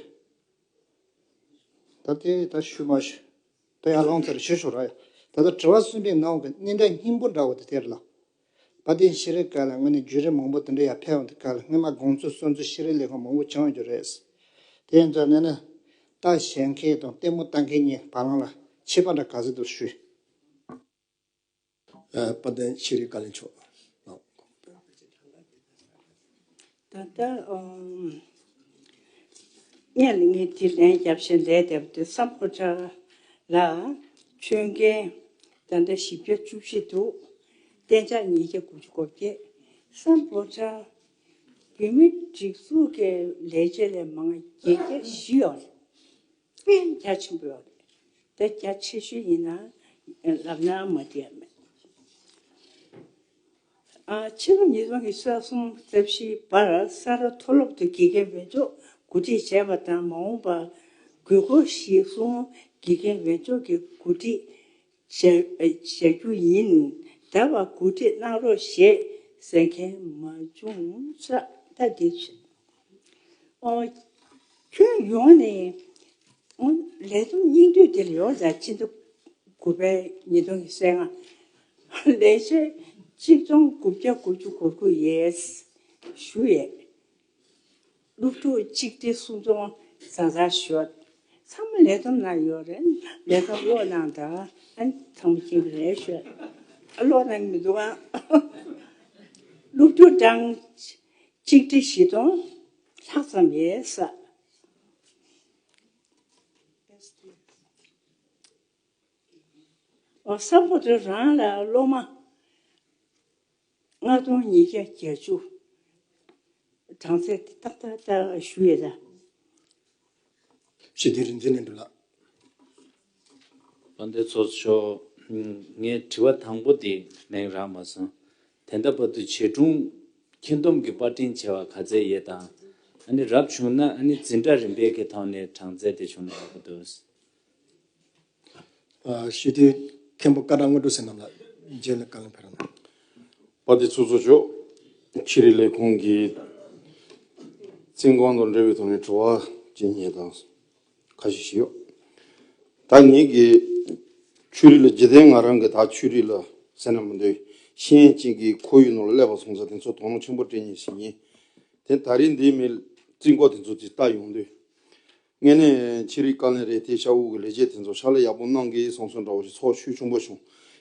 ད་དེ་ད་ཞུ་མ་ཞུ། ད་ཡར་ལངས་ཚར་ཞུ་ཞུ་ར་ཡ། ད་ལྟ་དྲི་བ་གསུམ་པའི་ནང་གི་གནད་འགག་སྙིང་པོ་འདྲ་བོ་དེ་དེ་རེད་ལ། དཔལ་ལྡན་ཤེས་རིག་བཀའ་བློན་ལ་དངོས་གནས་བརྒྱུད་རིམ་མང་པོ་དེ་འདྲ་ཡར་ཕེབས་འོང་དུས་སྐབས་ལ་སྔོན་མ་དགོངས་ཚུལ་གསུང་ཚུལ་ཤེས་རིག་ལས་ཁུངས་མང་པོ་བྱུང་ཡོད་རྒྱུ་རེད། དེ་ཡིན་ཙང་ནས་ནི་རྟ་བཞོན་མཁན་དང་ལྟད་མོ་ལྟ་མཁན་གཉིས་བར་ལམ་ལ་ཁྱད་པར་འདྲ་ག་ཚོད་འདུག་ཞུས། ཨ་དཔལ་ལྡན་ཤེས་རིག་བཀའ་བློན་མཆོག། ད་ལྟ་ཨམ། སྔོན་ལ་ངས་དེ་ལན་རྒྱབ་བཞིན་ལན་བརྒྱབ་དུས་སམ་བྷོ་ཊ་ལ་ཆོད་མཁན་ད་ལྟ་བཞི་བརྒྱ་བཅུ་བཞི་འདུག། གཏན་འཇགས་ཉིས་བརྒྱ་དགུ་བཅུ་གོ་བརྒྱད། སམ་བྷོ་ཊ་བོད་མིའི་སྒྲིག་འཛུགས་ཀྱི་ལས་བྱེད་ལས་མང་བརྒྱད་བརྒྱ་བཞི་ཡོད་རེད། དཔེ་རྒྱ་ཆེན་པོ་ཡོད་རེད། དེ་རྒྱ་ཆེ་ཤོས་ཡིན་ན་ལབ་ན་མ་བདེ་ཡ་མེད། ཨ་ཕྱི་ལོ་ཉིས་སྟོང་ཉི་ཤུ་རྩ་གསུམ་རྩ་བཞིའི་བར་ས་རཱ་མཐོ་སློབ་ཏུ་དགེ་རྒན་འོས་སྦྱོར་གོ་སྒྲིག་བྱས་པ་དང་། མ་འོངས་པར་དགོས་མཁོ་གཞིར་བཟུང་དགེ་རྒན་འོས་སྦྱོར་གྱི་གོ་སྒྲིག་བྱ་བྱ་རྒྱུ་ཡིན། ད་བར་གོ་སྒྲིག་གནང་རོགས་ཞེས་ཟེར་མཁན་མ་བྱུང་ས། ད་འདི་བྱེད། ཨོ། ཁྱོན་ཡོངས་ནས་ཨོ་ལས་བསྡོམས་སྙིང་བསྡུས་དེ་ལ་ཡོད་ཙང་། ཕྱི་ཟླ་དགུ་པའི་ཉིས་སྟོང་ཉི་ཤུ་རྩ་ལྔ་ལས་བྱེད་གཅིག་སྟོང་དགུ་བརྒྱ་དགུ་བཅུ་གོ་དགུ་ཡས་ཞུ་ཡས། སློབ་ཕྲུག་ཆིག་ཁྲི་སུམ་སྟོང་ཙག་ཙག་ཞོག། ཚང་མ་ལས་བསྡོམས་ནང་ཡོད་རེད། ལས་བསྡོམས་ཀློག་གནང་དང་། ཨ་ཚང་མ་མཁྱེན་གྱི་རེད་ཤག། ཨ་ཀློག་གནང་གི་མི་འདུག་ཨ། སློབ་ཕྲུག་གྲངས་ཆིག་ཁྲི་བཞི་སྟོང་ལྷག་ཙམ་ཡོད་ས། ཨོ་ས་པོ་ཏི་རང་ལ་སློབ་མ་ལྔ་སྟོང་ཉིས་བརྒྱ་བརྒྱད་ཅུ་གྲངས་ཚད་དེ་ཏག་ཏག་ཏག་ཞུ་ཡས་ལ། ཞི་བདེ་རིག་འཛིན་ནས་འདུག་ལགས། དཔལ་ལྡན་ཚོགས་གཙོ་མཆོག་ངའི་དྲི་བ་དང་པོ་དེ་ལན་རག་མ་སོང་། དེ་འདྲ་བར་དུ་བྱིས་སྒྲུང་ཁྱོན་བསྡོམས་ཀྱི་པར་སྐྲུན་བྱས་པ་ག་ཚད་ཡོད་དང་། ཨ་ནི་རབ་བྱུང་ན་ཨ་ནི་འཛིན་གྲྭ་རིམ་པའི་གི་ཐོག་ནས་གྲངས་ཚད་དེ་བྱུང་ན་ཡག་པོ་འདུག། ཞི་བདེའི་མཁན་པོ་ཀ་ཏ་དངོས་གྲུབ་ཟེར་རྣམས་ལ་རྗེས་ལ་བཀའ་ལན་ཕེབས་རོགས་གནང་། དཔལ་ལྡན་ཚོགས་གཙོ་མཆོག་ཕྱི་དྲིལ་ལས་ཁུངས་ཀྱི་བཙོན་ཁང་དང་འབྲེལ་བའི་ཐོག་ནས་དྲི་བ་ཅིག་ཉན་དང་ཁ་ཤས་ཤིག་ཡོད། ད་ངེད་ཀྱི་ཆོས་རིག་ལ་འཇིག་རྟེན་ང་རང་གི་ད་ཆོས་རིག་ལ་ཟེར་ན་མི་འདོད། ཤེས་ཡོན་ཅན་གྱི་ཁོར་ཡུག་ནང་ལ་སླེབས་པ་སོང་ཙང་དེ་ཚོ་དོ་སྣང་ཆེན་པོ་སྤྲད་མཁན་ཞིག་ཡིན། དེ་ད་རེས་འདི་མི་བཙོན་ཁང་དེ་ཚོ་ཅིག་ལྟ་ཡོང་དུས། ངས་ནི་ཕྱི་རིག་བཀའ་བློན་རེད་དེ་ཤ་འུ་གི་ལས་བྱེད་དེ་ཚོ་ཕྱག་ལས་ཡག་པོ་གནང་གི་བསམ་སོང་འདྲ་བོ་ཞིག་ཚོར་ཤུགས་ཆེན་པོ་བྱུང་།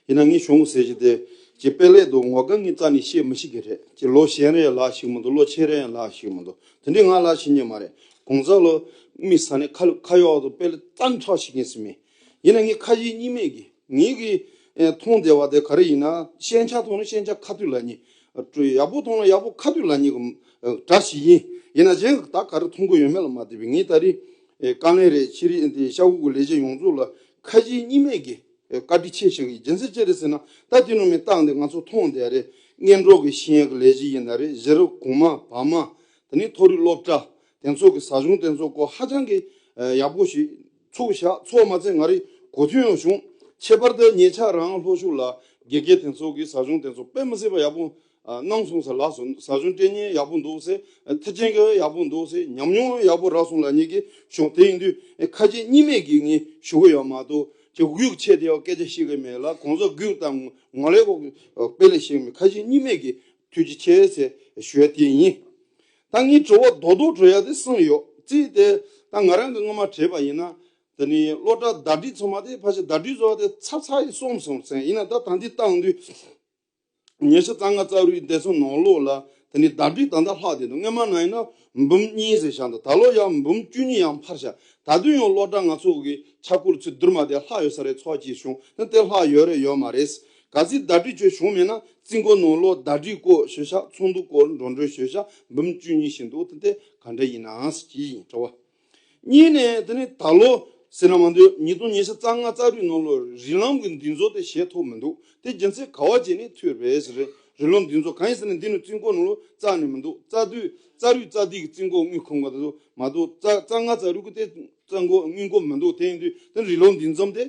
ཡིན་ན་ངས་བྱུང་ཟེར་གྱི་དེ་ཀྱི་དཔེ་ལེགས་འདུག། ངོ་དགའ་ངས་རྩ་ནས་བཤད་མི་ཤེས་གི་རེད། ཀྱི་ལོ་གཞོན་རེད་ལ་ཞིག་མི་འདུག། ལོ་ཆེ་རེད་ལ་ཞིག་མི་འདུག། དེ་འདྲའི་ང་ལ་ཤེས་ཉན་མ་རེད། གོང་ས་ལོ་མི་ས་ནས་ཁ་ལ་ཁ་གཡོག་ཏུ་དཔེ་ལེགས་རྩ་ཁྲག་ཤིག་ཡིན་ཟིན་མེད། ཡིན་ན་ངས་ཁ་ཞེ་གཉིས་མེད་ཀྱི་ངེད་ཀྱི་ཨེ་མཐོང་བདེ་བ་དེ་ག་རེ་ཡིན་ན། ཤེས་བྱ་མཐོང་ན་ཤེས་བྱ་ཁ་ཐུག་ལབ་ཉེ། ཡག་པོ་མཐོང་ན་ཡག་པོ་ཁ་ཐུག་ལབ་ཉེ་གི་ཨེ་སྒྲ་ཞིག་ཡིན། ཡིན་ན་གཞན་གྱི་ད་ག་རེ་མཐོང་གི་ཡོད་མེད་ལ་མ་ལྟོས་པའི་ངས་ད་རེས་ཨེ་བཀའ་བློན་རེད་ཕྱི་རིག་འདི་ཤ་འུ་གི་ལས་བྱེད་ཡོངས་རྫོགས་ལ་ཁ་ཞེ་གཉིས་མེད་ཀྱི་ཨེ་བཀའ་དྲིན་ཆེ་ཞུ་གི་ཡིན། རྒྱུ་མཚན་ཅི་རེད་ཟེར་ན། ད་དེ་ནང་མི་རྟགས་འདི་ང་ཚོ་མཐོང་བསྡད་རེད། སྔོན་འགྲོ་གི་ཤེས་ཡོན་གྱི་ལས་བྱེད་ཡིན་ན་རེད། གཞི་རིམ་གོང་མ་བར་མ་དེ་ནས་མཐོ་རིམ་སློབ་གྲྭ་དེ་ཚོ་གི་ཟབ་སྦྱོང་དེ་ཚོ་སྐོར་ཧ་ཅང་གི་ཨ་ཡག་པོ་ཞིག་ཚུགས་བཞག། ཚོགས་མ་ཚད་ང་རའི་གོ་ཐོས་ཡང་བྱུང་། ཁྱད་པར་དུ་ཉེ་ཆར་རང་ལྷོ་ཕྱོགས་ལ་དགེ་རྒན་དེ་ཚོ་གི་ཟབ་སྦྱོང་དེ་ཚོ་དཔེ་མི་སྲིད་པ་ཡག་པོ་ཨ་གནང་སོང་ཟེར་ལབ་སོང་། ཟབ་སྦྱོང་སྤྲད་མཁན་ཡག་པོ་འདུག་ཟེར། མཐུན་རྐྱེན་གྱི་ཡག་པོ་འདུག་ཟེར། ཉམས་མྱོང་ཡག་པོ་རག་སོང་ལབ་མཁན་གྱི་བྱུང་། དེ་ཡིན་དུས་ཁ་ཞེ་གཉིས་མེད་ཀྱིས་ངས་ཞུ་གི་ཡོད་མ་གཏོགས་ཅིག་དབུས་ཆེ་དེ་བ་སྐད་ཆ་བཤད་གི་མེད་ལ། གོང་ས་དགུ་དང་ངོ་ལས་ཀོ་དཔེ་ལས་བཤད་གི་མེད། ཁ་ཞེ་གཉིས་མེད་ཀྱིས་ཐུགས་རྗེ་ཆེ་ཟེར་ཞུ་ཡ་དེ་ཡིན། ད་ངའི་དྲི་བ་རྡོག་རྡོག་དྲི་ཡ་དེ་གསུམ་ཡོད། གཅིག་དེ་ད་ང་རང་གི་སྔོན་མ་དྲིས་པ་ཡིན་ན། དེ་ནི་སློབ་གྲྭ་ཟླ་སྒྲིལ་ཚང་མ་དེ་ཕལ་ཆེར་ཟླ་སྒྲིལ་བཟོ་བ་དེ་ཚར་ཚར་ཡི་སོང་སོང་ཟེར། ཡིན་ན་ད་ད་འདི་བཏང་དུས་ཉི་ཤུ་རྩ་ལྔ་རྩ་དྲུག་དེ་ཚོ་ནང་ལོགས་ལ་དེ་ནི་ཟླ་སྒྲིལ་ད་ལྟ་ལྷག་བསྡད་འདུག། སྔོན་མ་ན་ཡིན་ན་འབུམ་གཉིས་ཟེར་བཞག་འདུག། ད་ལོ་ཡང་འབུམ་བཅུ་གཉིས་ཡང་འཕར་བཞག། ད་དུང་ཡང་སློབ་གྲྭ་ང་ཚོ་གི་ཆ་བགོས་ཚུལ་བསྡུར་མ་དེ་ལྷག་ཡོད་ས་རེད་ཚོགས་ཀྱིས་བྱུང་ན། དེ་ལྷག་ཡོད་རེད་ཡོད་མ་རེད། གལ་སྲིད་ཟླ་སྒྲིལ་བྱས་བྱུང་མེད་ན་བཙོན་ཁང་ནང་ལོགས་ཟླ་སྒྲིལ་སྐོར་ཞུ་བཞག། ཚོགས་འདུ་སྐོར་འགྲོ་གྲོན་ཞུ་བཞག། འབུམ་བཅུ་གཉིས་ཤིག་འདུག། དེ་དེ་ག་འདྲ་ཡིན་ནམ་ཟེར་གྱི་ཡིན་དྲི་བ། གཉིས་ནས་དེ་ནི་ད་ལོ་ཟེར་ན་མ་འདོད། ཉིས་སྟོང་ཉི་ཤུ་རྩ་ལྔ་རྩ་དྲུག་ནང་ལོགས་རིགས་ལམ་གྱི་འདུས་ཚོགས་དེ་བྱེད་ཐུབ་མི་འདུག། དེ་རྒྱུ་མཚན་ག་བ་བྱས་ནས་ཐུག་རེད་ཟེར། རིགས་ལམ་འདུས་ཚོགས་གང་ཡིན་ཟེར་ན་འདི་ནི་བཙོན་ཁང་ནང་ལོགས་རྩ་ནས་མི་འདུག། རྩ་དུས་རྩ་རུས་རྩ་དུས་ཀྱི་བཙོན་ཁང་དངུལ་ཁང་ག་དུ་མ་གཏོགས་རྩ་རྩ་ལྔ་རྩ་དྲུག་གི་དེ་བཙོན་ཁང་དངུལ་ཁང་མི་འདུག། དེ་ཡིན་དུས་དེ་རིགས་ལམ་འདུས་ཚོགས་དེ་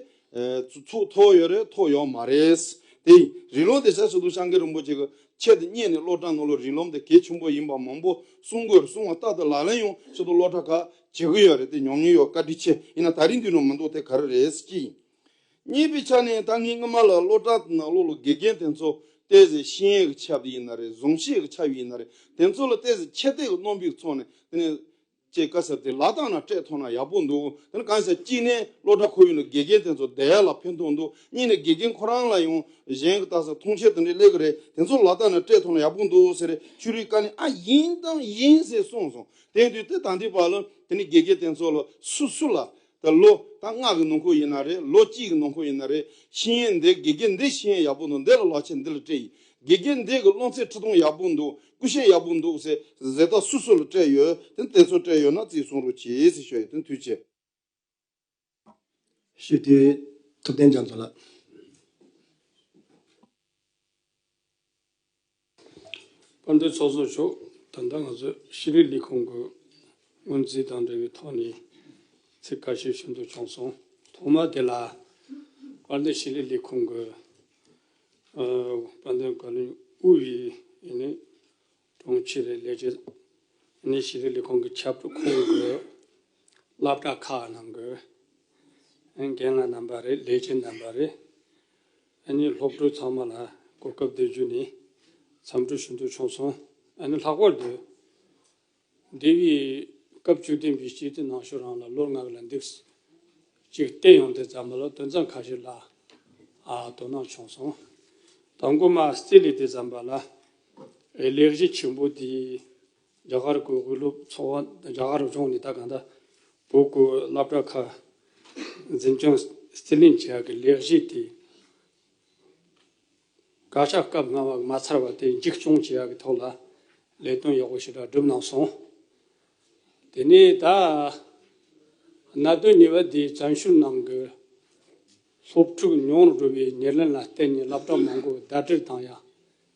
ཚུགས་ཐུབ་ཡོད་རེད་ཐུབ་ཡོད་མ་རེད། དེ་རིགས་ལམ་དེ་ཆ་ཞིག་ཏུ་སངས་རྒྱས་རིན་པོ་ཆེ་གི་ཆེད་དུ་གཉེར་ནས་སློབ་གྲྭ་ནང་ལོགས་རིགས་ལམ་དེ་གལ་ཆེན་པོ་ཡིན་པ་མང་པོ་གསུང་དགོས་རེད། གསུང་བ་ཏག་ཏག་ལག་ལེན་ཡང་ཆེད་དུ་སློབ་གྲྭ་ཁག་བྱེད་ཀྱི་ཡོད་རེད། དེ་ཉམས་མྱོང་ཡོད་བཀའ་དྲིན་ཆེ། ཡིན་ན་ད་རིང་འདི་ནང་མི་འདུག། དེ་ག་རེ་རེད་ཟེར་གྱི་ཡིན། གཉིས་པའི་ཆ་ནས་ད་ངས་སྔོན་མ་ལ་སློབ་གྲྭ་ནང་ལོགས་ལ་དགེ་རྒན་དེ་ཚོ་ཏོག་ཙམ་ཤེས་ཡོན་གྱི་ཆ་བ་ཡིན་ན་རེད། གཟུང་བཤད་ཀྱི་ཆ་བ་ཡིན་ན་རེད། དེ་ཚོ་ལ་ཏོག་ཙམ་ཁྱད་གསོད་ཀྱི་རྣམ་པའི་ཚོགས་ནས་དེ་ནས་ཅེས་བཀའ་ཟེར་དེ་ལག་གདང་ན་སྤྲད་ཐུབ་ན་ཡག་པོ་འདུག། དེ་ནི་གང་ཟེར་གཅིག་ནས་སློབ་གྲྭ་ཁོར་ཡུག་ནང་དགེ་རྒན་དེ་ཚོ་བསྡད་ཡ་ལ་ཕན་ཐོགས་འདུག། གཉིས་ནས་དགེ་རྒན་ཁོ་རང་ལ་ཡང་གཞན་གྱི་ལྟ་ས་མཐོང་ཆེན་དེ་འདྲའི་སླེབས་ཀྱི་རེད། དེ་ཚོ་ལག་གདང་ན་སྤྲད་ཐུབ་ན་ཡག་པོ་འདུག་ཟེར་རེད། ཆོས་རིག་བཀའ་བློན་ཨ་ཡིན་དང་ཡིན་ཟེར་གསུངས་སོང་། དེ་དུས་དེ་ད་ལྟའི་བར་ལ་དེ་ནི་དགེ་རྒན་དེ་ཚོ་ལ་སུ་སུ་ལ་ད་ལོ་ད་ལྔ་གི་ནང་ཁུལ་ཡིན་ན་རེད། ལོ་གཅིག་གི་ནང་ཁུལ་ཡིན་ན་རེད། ཤེས་ཡོན་འདི་དགེ་རྒན་འདི་ཤེས་ཡོན་ཡག་པོ་འདུག། འདི་ལ་ལག་ཁྱེར་འདི་ལ་སྤྲད་ཡིན། དགེ་རྒན་འདི་གི་སློབ་ཚན་ཁྲིད་སྟངས་ཡག་པོ་འདུག། སྐུ་ཞབས་ཡག་པོ་འདུག་ཟེར་ཟེར་ད་སུ་སུ་ལ་སྤྲད་ཡོད། དེ་དེ་ཚོ་སྤྲད་ཡོད་ན་རྩིས་གསུང་རོགས་གྱིས་ཟེར་ཞུ་ཡོད། དེ་ཐུགས་རྗེ་ཆེ། ཞུ་དེ་ཐུབ་བསྟན་རྒྱ་མཚོ་ལགས། དཔལ་ལྡན་ཚོགས་གཙོ་མཆོག། ད་ལྟ་ང་ཚོས་ཤེས་རིག་ལས་ཁུངས་ཀྱི་སྔོན་རྩིས་དང་འབྲེལ་བའི་ཐོག་ནས་ཚིག་ཁ་ཤས་ཞུ་འདོད་བྱུང་སོང་། ཐོག་མ་དེ་ལ་དཔལ་ལྡན་ཤེས་རིག་ལས་ཁུངས་ཀྱི་ཨ་དཔལ་ལྡན་བཀའ་བློན་དབུས་པའི་ཡིན་ནི་དྲུང་ཆེ་རེད། ལས་བྱེད་ནི་ཤེས་རིག་ལས་ཁུངས་ཀྱི་ཁྱབ་ཁོངས་ཀྱི་སློབ་གྲྭ་ཁག་ནང་གི་རྒན་ལགས་རྣམ་པ་རེད། ལས་བྱེད་རྣམ་པ་རེད། ཨ་ནི་སློབ་ཕྲུག་ཚང་མ་ལ་གོ་སྐབས་དེ་བརྒྱུད་ནས་འཚམས་འདྲི་ཞུ་འདོད་བྱུང་སོང་། ཨ་ནི་ལྷག་པར་དུ་འདས་པའི་སྐབས་བཅུ་བདུན་པའི་སྤྱི་འཐུས་ནང་ཞུགས་རང་ལ་ལོ་ལྔ་ལ་འདུག་ཅིག་བལྟས་ཡོང་དུས་ཙམ་པ་ལ་དོན་ཚན་ཁ་ཤས་ལ་ཨ་དོ་སྣང་བྱུང་སོང་། དང་པོ་མ་རྩིས་ལས་དུས་ཙམ་པ་ལ་ཨེ་ལས་གཞི་ཆེན་པོ་དེ་རྒྱ་གར་གྱི་དབུས་སློབ་ཚོགས་པ། རྒྱ་གར་གཞུང་ནས་ད་གང་ལྟར་བོད་ཀྱི་སློབ་གྲྭ་ཁག་འཛིན་སྐྱོང་རྩིས་ལེན་བྱེད་ཡག་གི་ལས་གཞི་དེ་ བཀའ་ཤག་སྐབས་ལྔ་པ་མ་ཚར་བ་དེ་མཇུག་སྐྱོང་བྱེད་ཡག་གི་ཐོག་ལ་ལས་དོན་ཡག་པོ་ཞེ་དྲག་བསྒྲུབས་གནང་སོང་། དེ་ནས་ད་གནད་དོན་གཉིས་པ་དེ་བཙན་བྱོལ་ནང་གི་སློབ་ཕྲུག་ཉུང་རུ་འགྲོ་བའི་ཉེར་ལེན་ལ་བརྟེན་ནས་སློབ་གྲྭ་མང་པོ་ཟླ་སྒྲིལ་དང་ཡང་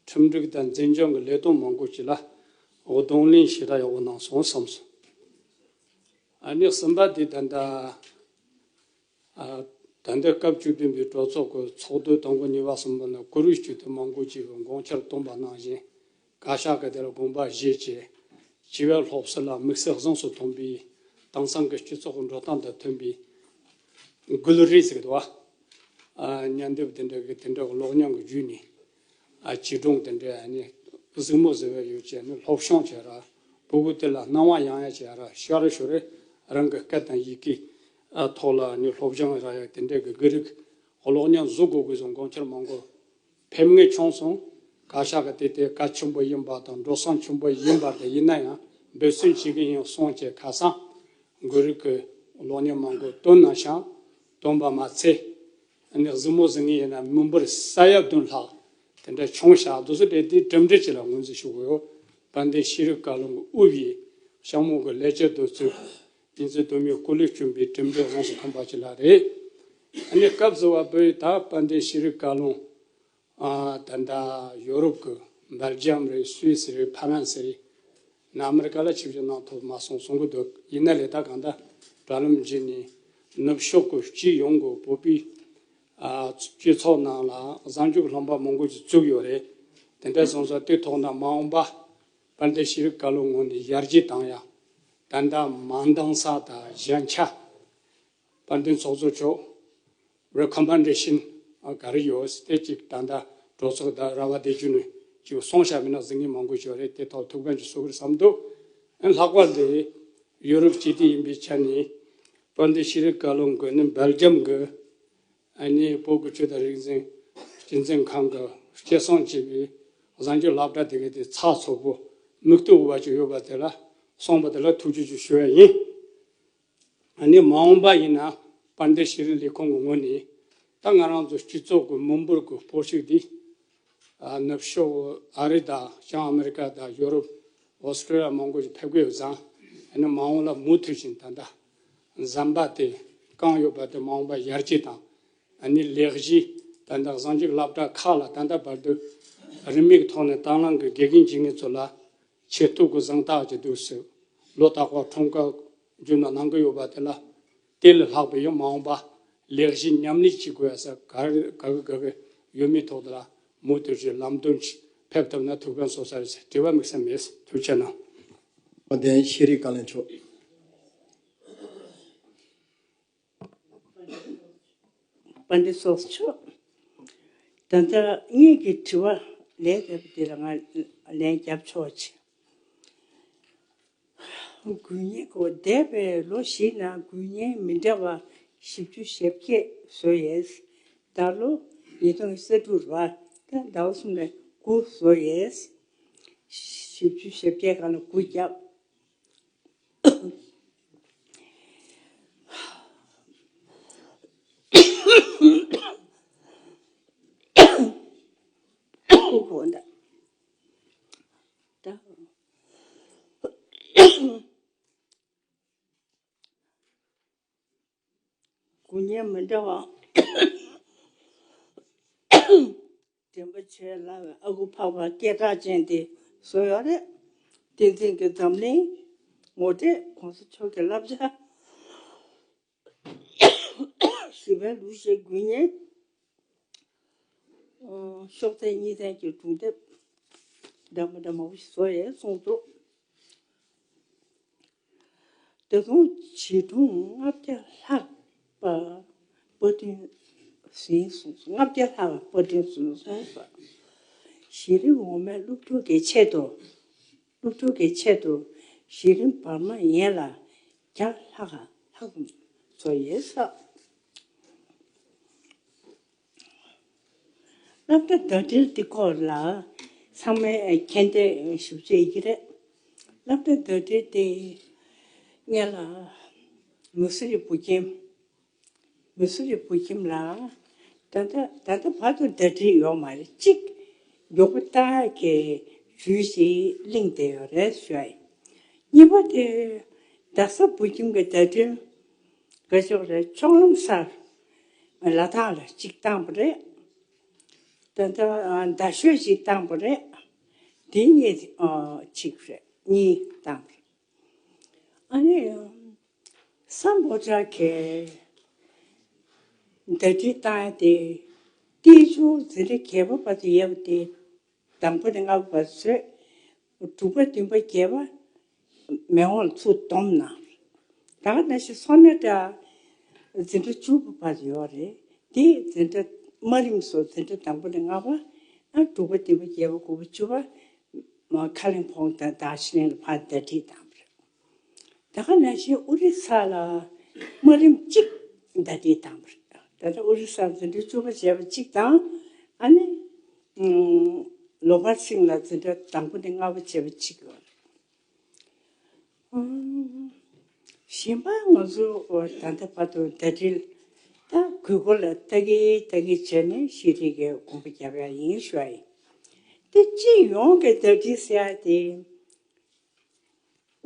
ཁྲིམས་སྒྲིག་དང་འཛིན་སྐྱོང་གི་ལས་དོན་མང་པོ་ཞིག་ལ་གདོང་ལེན་ཞེ་དྲག་ཡག་པོ་གནང་སོང་བསམ་སོང་། ཨ་ནི་གསུམ་པ་དེ་ད་ལྟ། ཨ། ད་ལྟ་སྐབས་བཅུ་བདུན་པའི་གྲོས་ཚོགས་ཀྱི་ཚོགས་དུས་དང་པོ་གཉིས་པ་གསུམ་པ་ནས་གུ་རུའི་སྤྱི་འཐུས་མང་པོ་ཅིག་གིས་དགོངས་འཆར་བཏོན་པ་ནང་བཞིན་བཀའ་ཤག་གིས་དེ་ལ་དགོངས་པ་བཞེས་བྱས། སྤྱི་པའི་སློབ་གསོ་ལ་དམིགས་བསལ་གཟེངས་སུ་ཐོན་པའི་དེང་སང་གི་སྤྱི་ཚོགས་ཀྱི་འགྲོ་སྟངས་དང་མཐུན་པའི་འགུལ་རིས་ཟེར་གི་འདུག་བ། ཨ། ཉན་དེབ་དེ་འདྲ་གི་དེ་འདྲ་གི་གློག་བརྙན་གྱི་བརྒྱུད་ནས། ཨ། བྱིས་སྒྲུང་དེ་འདྲ་ཨ་ནི་གཟིགས་མོ་བཟོ་བའི་ཡོ་བྱད་ནི་སློབ་སྦྱོང་བྱས་ར། ཕྲུ་གུ་དེ་ལ་སྣང་བ་ཡང་ཡང་བྱས་ར་ཤར་ཤོར་རེ་རང་གི་སྐད་དང་ཡི་གེ་ཨ་ཐོག་ལ་ནི་སློབ་སྦྱོང་ར་ཡ་དེ་འདྲ་གི་གི་རིགས་གློག་བརྙན་བཟོ་དགོས་དགོས་བཟོ་དགོངས་འཆར་མང་པོ་ཕེབས་མཁན་བྱུང་སོང་། བཀའ་ཤག་གི་དེ་དེ་གལ་ཆེན་པོ་ཡིན་པ་དང་འགྲོ་སོང་ཆེན་པོ་ཡིན་པ་དེ་ཡིན་ན་ཡང་འབད་བརྩོན་བྱེད་ཀྱི་ཡིན་གསུངས་བྱས་ཁ་སང་གི་རིགས་ཀྱི་གློག་བརྙན་མང་པོ་བཏོན་གནང་ཤག་བཏོན་པ་མ་ཚད། ཨ་ནི་གཟིགས་མོ་གཟིགས་མཁན་ཡིན་ན་མི་འབོར་ས་ཡ་བདུན་ལྷག་དེ་འདྲ་བྱུང་ཤག་འདུག་སེ་དེ་དེ་གྲུབ་འབྲས་ཅིག་ལ་ངོས་འཛིན་ཞུ་དགོས་ཡོད། དཔལ་ལྡན་ཤེས་རིག་བཀའ་བློན་གྱི་དབུས་པའི་གཤམ་འོག་གི་ལས་བྱེད་དེ་ཚོས་ཉིན་མཚན་དུ་མའི་སྐུ་ལས་བསྐྱོན་པའི་གྲུབ་འབྲས་གཟེངས་སུ་ཐོན་པ་ཅིག་ལ་རེད། ཨ་ནི་སྐབས་སུ་བབས་པའི་ད་དཔལ་ལྡན་ཤེས་རིག་བཀའ་བློན་ཨ་ད་ལྟ་ཡོ་རོབ་ཀྱི་སྦེལ་ཇམ་རེད། སུད་སི་རེད། ཕ་རན་སི་རེད། ན་ཨ་མི་རི་ཀ་ལ་ཆིབས་བསྒྱུར་གནང་ཐུབ་མ་སོང་གསུང་གི་འདུག་ཡིན་ན་ལས་ད་གང་ལྟར་དྲ་ལམ་བརྒྱུད་ནས་ནུབ་ཕྱོགས་ཀྱི་སྤྱི་ཡོངས་ཀྱི་བོད་པའི་ཨ་སྤྱི་ཚོགས་ནང་ལ་གཟའ་མཇུག་ལྷན་པ་མང་པོ་ཞིག་བཙུགས་ཡོད་རེད། དེ་འདྲ་སོང་ཙང་དེ་ཐོག་ན་མ་འོངས་པ་དཔལ་ལྡན་ཤེས་རིག་བཀའ་བློན་ངོས་ནས་ཡར་རྒྱས་བཏང་ཡ། ད་ལྟ་མ་འདང་ས་དང་ཞན་ཆ། དཔལ་ལྡན་ཚོགས་གཙོ་མཆོག་རེ་ཁོ་མན་ཌེ་ཤིན་ག་རེ་ཡོད་དེ་གཅིག་ད་ལྟ་གྲོས་ཚོགས་དང་ར་བ་བདེ་སྐྱིད་ནས་ཅིག་གསུངས་བཞག་མིན་ན་གཟིགས་མཁན་མང་པོ་ཞིག་ཡོད་རེད། དེ་ཐོག་ཐུགས་ཕན་ཅིག་གསོ་གི་རེད་བསམ་འདུག་ཨ་ལྷག་པར་དུ་ཡོ་རོབ་སྤྱི་འཐུས་ཡིན་པའི་ཆ་ནས་དཔལ་ལྡན་ཤེས་རིག་བཀའ་བློན་གྱིས་ནི་སྦེལ་ཇམ་གྱི་ཨ་ནི་བོད་ཀྱི་ཆོས་དང་རིག་འཛིན་སྤྱི་འཛིན་ཁང་གི་སྐྱེད་སྲིང་བྱས་པའི་གཟའ་མཇུག་སློབ་གྲྭ་དེ་གའི་དེ་ཚགས་ཚུད་པོ་མིག་ལྟོས་འོས་པ་ཅིག་ཡོད་པ་དེ་ལ་གསུངས་པ་དེ་ལ་ཐུགས་རྗེ་ཆེ་ཞུ་ཡ་ཡིན། ཨ་ནི་མ་འོངས་པ་ཡིན་ན་དཔལ་ལྡན་ཤེས་རིག་ལས་ཁུངས་ཀྱི་ངོས་ནས་ད་ང་རང་ཚོ་སྤྱི་ཚོགས་ཀྱི་མི་འབོར་གྱི་སྤོར་ཤུགས་འདི་ཨ་ནུབ་ཕྱོགས་ཨ་རི་དང་བྱང་ཨ་མི་རི་ཀ་དང་ཡོ་རོབ་ཨོ་སི་ཀྲོ་ལི་ཡ་མང་པོ་ཞིག་ཕེབས་ཀྱི་ཡོད་ཙང་། ཨ་ནི་མ་འོངས་ལ་མུ་མཐུད་བཞིན་ད་ལྟ་ཟམ་པ་དེ་བཀང་ཡོད་པ་དེ་མ་འོངས་པ་ཡར་རྒྱས་དང་། ཨ་ནི་ལས་གཞི་ད་ལྟ་གཟའ་མཇུག་སློབ་གྲྭ་ཁག་ལ་ད་ལྟ་བར་དུ་རིན་མེད་ཐོག་ནས་དང་བླངས་ཀྱི་དགེ་རྒན་བྱེད་མཁན་ཚོ་ལ་ཆེད་གཏོད་ཀྱི་གཟེངས་རྟགས་ཀྱི་འདུག་ཟེར། ལོ་རྟག་པར་ཁྲོམ་སྐོར་རྒྱུ་ནོར་གནང་གི་ཡོད་པ་དེ་ལ་དེ་ལས་ལྷག་པའི་ཡང་མ་འོངས་པ་ལས་གཞི་མཉམ་ལས་བྱེད་དགོས་ཡ་ས་ག་རེ་ག་གི་ག་གི་ཡོད་མེད་ཐོག་དེ་ལ་མུ་མཐུད་ཀྱི་ལམ་སྟོན་ཕེབས་ཐུབ་ན་ཐུགས་ཕན་གསོས་ས་རེད་ཟེར། དྲི་བ་དམིགས་བསལ་མེད། ཐུགས་རྗེ་གནང་། དཔལ་ལྡན་ཤེས་རིག་བཀའ་བློན་མཆོག་དཔལ་ལྡན་ཚོགས་གཙོ་མཆོག་ད་ལྟ་ངེད་ཀྱི་དྲི་བ་ལན་བརྒྱབ་པ་དེ་ལ་ང་ལན་རྒྱབ་ཆོག་ཅིག་དགུན་ཉིན་གོ་འདས་པའི་ལོ་བཞིའི་ནང་དགུན་ཉིན་མི་འདྲ་བ་བཞི་བཅུ་ཞེ་བརྒྱད་བཟོས་ཡོད། ད་ལོ་ཉིས་སྟོང་ཉི་ཤུ་རྩ་དྲུག་རེད་པ། ད་ཟླ་བ་གསུམ་ནས་དགུ་བཟོས་ཡོད། བཞི་བཅུ་ཞེ་བརྒྱད་སྒང་ལ་དགུ་བརྒྱབ། དགུན་ཉིན་མི་འདྲ་བ། དྲན་པ་བྱས་ལ་ཨ་ཁུ་འཕགས་པ་སྐད་གྲགས་ཅན་དེ་བཟོས་ཡོད་རེད། བསྟན་འཛིན་གྱི་འཛམ་གླིང་། ངོ་སྤྲོད་གོང་ས་མཆོག་གི་བསླབ་བྱ། ཞི་བའི་ལུགས་ཤེས་དགུ་ཉིན། ཤོག་ཚད་གཉིས་ཚན་གྱི་སྒྲུང་དེབ་འདྲ་མི་འདྲ་མང་པོ་ཞིག་བཟོ་ཡས་གསུངས་འདུག་ད་དུང་བྱིས་སྒྲུང་ལྔ་བརྒྱ་ལྷག་པ་པར་སྐྲུན་ཟིན་སོང་། ལྔ་བརྒྱ་ལྷག་པར་སྐྲུན་ཟིན་སོང་ཟེར། གཞི་རིམ་འོག་མའི་སློབ་ཕྲུག་གི་ཆེད་དུ། སློབ་ཕྲུག་གི་ཆེད་དུ་གཞི་རིམ་བར་མ་ཡན་ལ་བརྒྱ་ལྷག་ལྷག་བཟོ་ཡས་ཟེར། སློབ་གྲྭ་ཟླ་སྒྲིལ་འདི་སྐོར་ལ་ཚང་མས་མཁྱེན་བརྩེ་ཞུ་བྱེད་ཀྱི་རེད། སློབ་གྲྭ་ཟླ་སྒྲིལ་དེ་སྔོན་ལ་མུ་སི་རི་བུ་ཁྱིམ། མུ་སི་རི་བུ་ཁྱིམ་ལ་ད་ལྟ་ད་ལྟ་བར་དུ་ཟླ་སྒྲིལ་ཡོད་མ་རེད། གཅིག་ མགྱོགས་པོ་བཏང་ཡག་གི་ཇུས་ཤིག་གླེང་བསྡད་ཡོད་རེད་ཞུ་ཡ་ཡིན། གཉིས་པ་དེ་རྡ་ས་བོད་ཁྱིམ་གྱི་བརྡ་འཕྲིན་ག་ཅོག་རེད། ལྕོག་ལམ་སར་ལ་དྭགས་ལ་གཅིག་བཏང་པ་རེད། ད་ལྟ་རྡ་ཤོད་གཅིག་བཏང་པ་རེད། དེ་གཉིས་གཅིག་རེད། གཉིས་བཏང་པ་རེད། ཨ་ནི་སམ་བྷོ་ཊ་གི་བརྡ་འཕྲིན་བཏང་ཡ་དེ་ཏིའུ་ཆུང་འཛིན་གྲྭ་བརྒྱད་པ་བར་དུ་ཡོད་པ་དེ། དང་པོ་ནས་ལྔ་པ་བར་བཟོས། དྲུག་པ་བདུན་པ་བརྒྱད་པ་མེ་འོང་ལ་ཚུར་བསྡོམས་གནང་། ད་ག་ནང་བཞིན་སོ་ན་ཊ་འཛིན་གྲྭ་བཅུ་པ་བར་ཡོད་རེད། དེ་འཛིན་གྲྭ་དམའ་རིམ་སོགས་འཛིན་གྲྭ་དང་པོ་ནས་ལྔ་པ། ཨ་དྲུག་པ་བདུན་པ་བརྒྱད་པ་དགུ་པ་བཅུ་པ། མ་ཁ་ལིང་ཕོང་དང་དར་ཇི་ལིང་ལ་ཕར་བརྡ་འཕྲིན་བཏང་བ་རེད། ད་ག་ནང་བཞིན་ཨོ་རི་ས་ལ་དམའ་རིམ་གཅིག་བརྡ་འཕྲིན་བཏང་བ་རེད། ད་ལྟ་ཨོ་རི་ས་འཛིན་གྲྭ་བཅུ་པ་བྱས་པ་གཅིག་དང་། ཨ་ནི་ལོ་བར་སིང་ལ་འཛིན་གྲྭ་དང་པོ་ནས་ལྔ་པ་བྱས་པ་གཅིག་ཡོད་རེད། གཞན་པ་ང་ཚོ་ད་ལྟ་བར་དུ་བརྡ་འཕྲིན་ད་དགོས་མཁོ་ལ་ལྟ་གི་ལྟ་གི་བྱས་ནས་ཤེས་རིག་གི་དགོངས་པ་བརྒྱབ་ཡ་ཡིན་ཞུ་ཡ་ཡིན། དེ་སྤྱི་ཡོངས་ཀྱི་བརྡ་འཕྲིན་ཟེར་ཡ་དེ།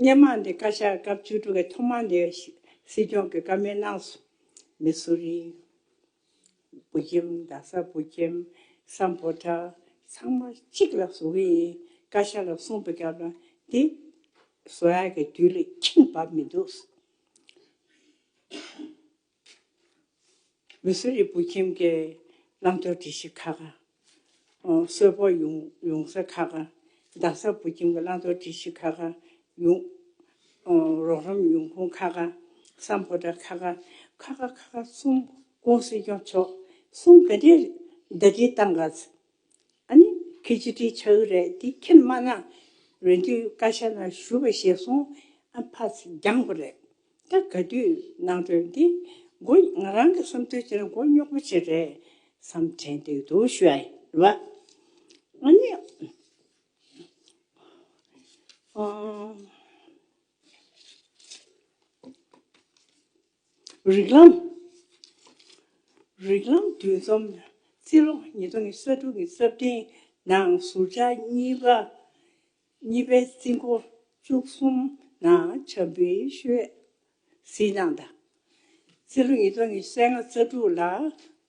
སྔོན་མ་འདི་བཀའ་ཤག་སྐབས་བཅུ་དྲུག་གི་ཐོག་མ་འདི་སྲིད་སྐྱོང་གིས་བཀའ་མོལ་གནང་སོང་། མི་སུ་རི། བོད་ཁྱིམ། རྡ་ས་བོད་ཁྱིམ། སམ་བྷོ་ཊ། ཚང་མ་གཅིག་ལ་བཟོ་གི་ཡིན། བཀའ་ཤག་ལ་གསུངས་པའི་སྐབས་ལ་འདི་བཟོ་ཡག་གི་དུས་ལ་ཁྱིམ་བབས་མི་འདུག། མི་སུ་རི་བོད་ཁྱིམ་གྱི་བླང་དོར་སྒྲིག་གཞི་ཁག་ཁག། སོལ་ཕོ་ཡོང་ཡོང་ས་ཁག་ཁག། རྡ་ས་བོད་ཁྱིམ་གྱི་བླང་དོར་སྒྲིག་གཞི་ཁག་ཁག་ཡོང་། རོགས་རམ་ཡོང་ཁུངས་ཁག་ཁག། སམ་བྷོ་ཊ་ཁག་ཁག། ཁག་ཁག་ཁག་ཁག་གསུམ། སྐུ་ངོ་སྲིད་སྐྱོང་མཆོག་གསུམ་ག་འདྲས་བརྡ་འཕྲིན་བཏང་ག། ཨ་ནི་ཁྱེད་ཅི་ཏི་ཆགས་ཀྱི་རེད། དེ་ཁྱེད་མ་གནང་། རེ་འདུན་བཀའ་ཤག་ནང་ཞུ་བ་ཞེས་གསུངས། ཨ་ཕར་ཚུར་འགྱངས་པ་རེད། ད་ག་དུས་གནང་འདོད་འདི་མགོ་ང་རང་གི་བསམ་ཚུལ་བྱས་ན་མགོ་རྙོག་པོ་ཅིག་རེད་བསམ་དྲན་འདུག་ཞུ་ཡ་ཡིན་རེད་བ། ཨ་ནི་ཨ། རིགས་ལམ། རིགས་ལམ་འདུ་འཛོམས་རྩིས་ལོ་ཉིས་སྟོང་ཉི་ཤུ་རྩ་དྲུག་གི་སྐབས་དེའི་ནང་ཟུར་བཅར་གཉིས་པ། གཉིས་པའི་རྩིས་འགོ་བཅུ་གསུམ་ནང་འཆམ་འབུལ་ཞུས་གཟིགས་གནང་དང་། རྩིས་ལོ་ཉིས་སྟོང་ཉི་ཤུ་རྩ་ལྔ་རྩ་དྲུག་ལ་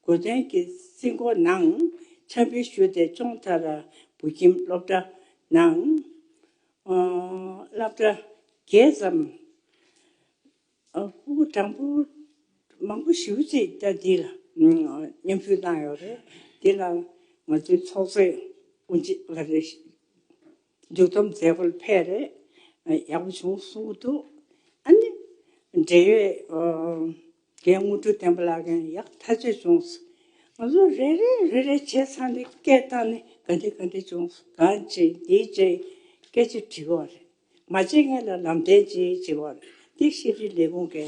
གོ་སྟོན་གྱི་རྩིས་འགོ་ནང་འཆམ་འབུལ་ཞུས་ཏེ་ཅོང་ཐ་ར་བོད་ཁྱིམ་སློབ་གྲྭ་ནང་སློབ་གྲྭ་བརྒྱད་ཙམ། ཨ་ཕྲུ་གུ་གྲངས་འབོར་མང་པོ་ཞེ་པོ་ཅིག་ད་འདི་ལ་མཉམ་ཞུགས་གནང་ཡོད་རེད། འདི་ལ་ང་ཚོའི་ཚོགས་གཙོས་དབུ་འབྱེད་ག་རེ་མཇུག་བསྡོམས་མཛད་སྒོ་ལ་ཕེབས་རེད། ཡག་པོ་བྱུང་གསུང་གི་འདུག། ཨ་ནི་འབྲེལ་ཡོད་རྒན་དངོས་གྲུབ་བསྟན་པ་ལགས་ཀྱང་ཡག་ཐག་ཆོད་བྱུང་སོང་། ང་ཚོ་རེ་རེ་རེ་རེ་བྱས་ཚར་ནས་སྐད་བཏང་ནས་ག་འདྲ་ག་འདྲ་བྱུང་སོང་། གང་བྱས་འདི་བྱས་སྐད་ཆ་དྲི་གི་ཡོད་རེད། མ་བྱས་ངེས་ལ་ལམ་སྟོན་ཅིག་བྱེད་པར་འདི་ཤེས་རིག་ལས་ཁུངས་ཀྱི་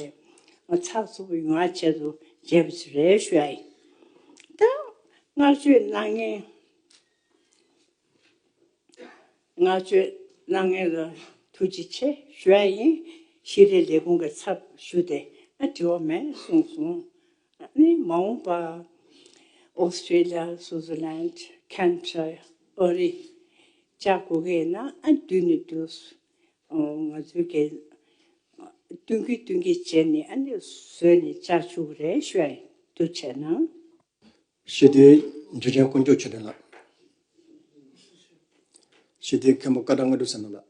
ཚགས་ཚུད་པོ་ཡོང་བ་ཆེད་དུ་བྱས་པ་ཞིག་རེད་ཞུ་ཡ་ཡིན། ད་བསྔགས་བརྗོད་གནང་མཁན། བསྔགས་བརྗོད་གནང་མཁན་ལ་ཐུགས་རྗེ་ཆེ་ཞུ་ཡ་ཡིན། ཤེས་རིག་ལས་ཁུངས་ཀྱི་ཚབ་ཞུས་ཏེ་ཨ་དྲི་བ་མེད་གསུངས་སོང་། ཨ་ནི་མ་འོངས་པ་ཨོ་སི་ཀྲི་ལི་ཡ། སུའུ་ཛི་ལན། ཁེ་ན་ཌ། ཨ་རི་བཅར་དགོས་ཀྱི་ཡིན་ན་ཨ་མདུན་ནས་བསྡུས། ཨོ་ང་ཚོའི་གི་སྟོན་གྱི་སྟོན་གྱི་བྱས་ནས་ཨ་ནི་བཟོས་ནས་བཅར་ཆོག་གི་རེད་ཞུ་ཡ་ཡིན། ཐུགས་རྗེ་གནང་། ཞི་བདེའི་འཇུ་ཆེན་དཀོན་མཆོག་ཆོས་སྒྲོན་ལགས། ཞི་བདེའི་མཁན་པོ་ཀ་ཌ་དངོས་གྲུབ་བསོད་ནམས་ལགས།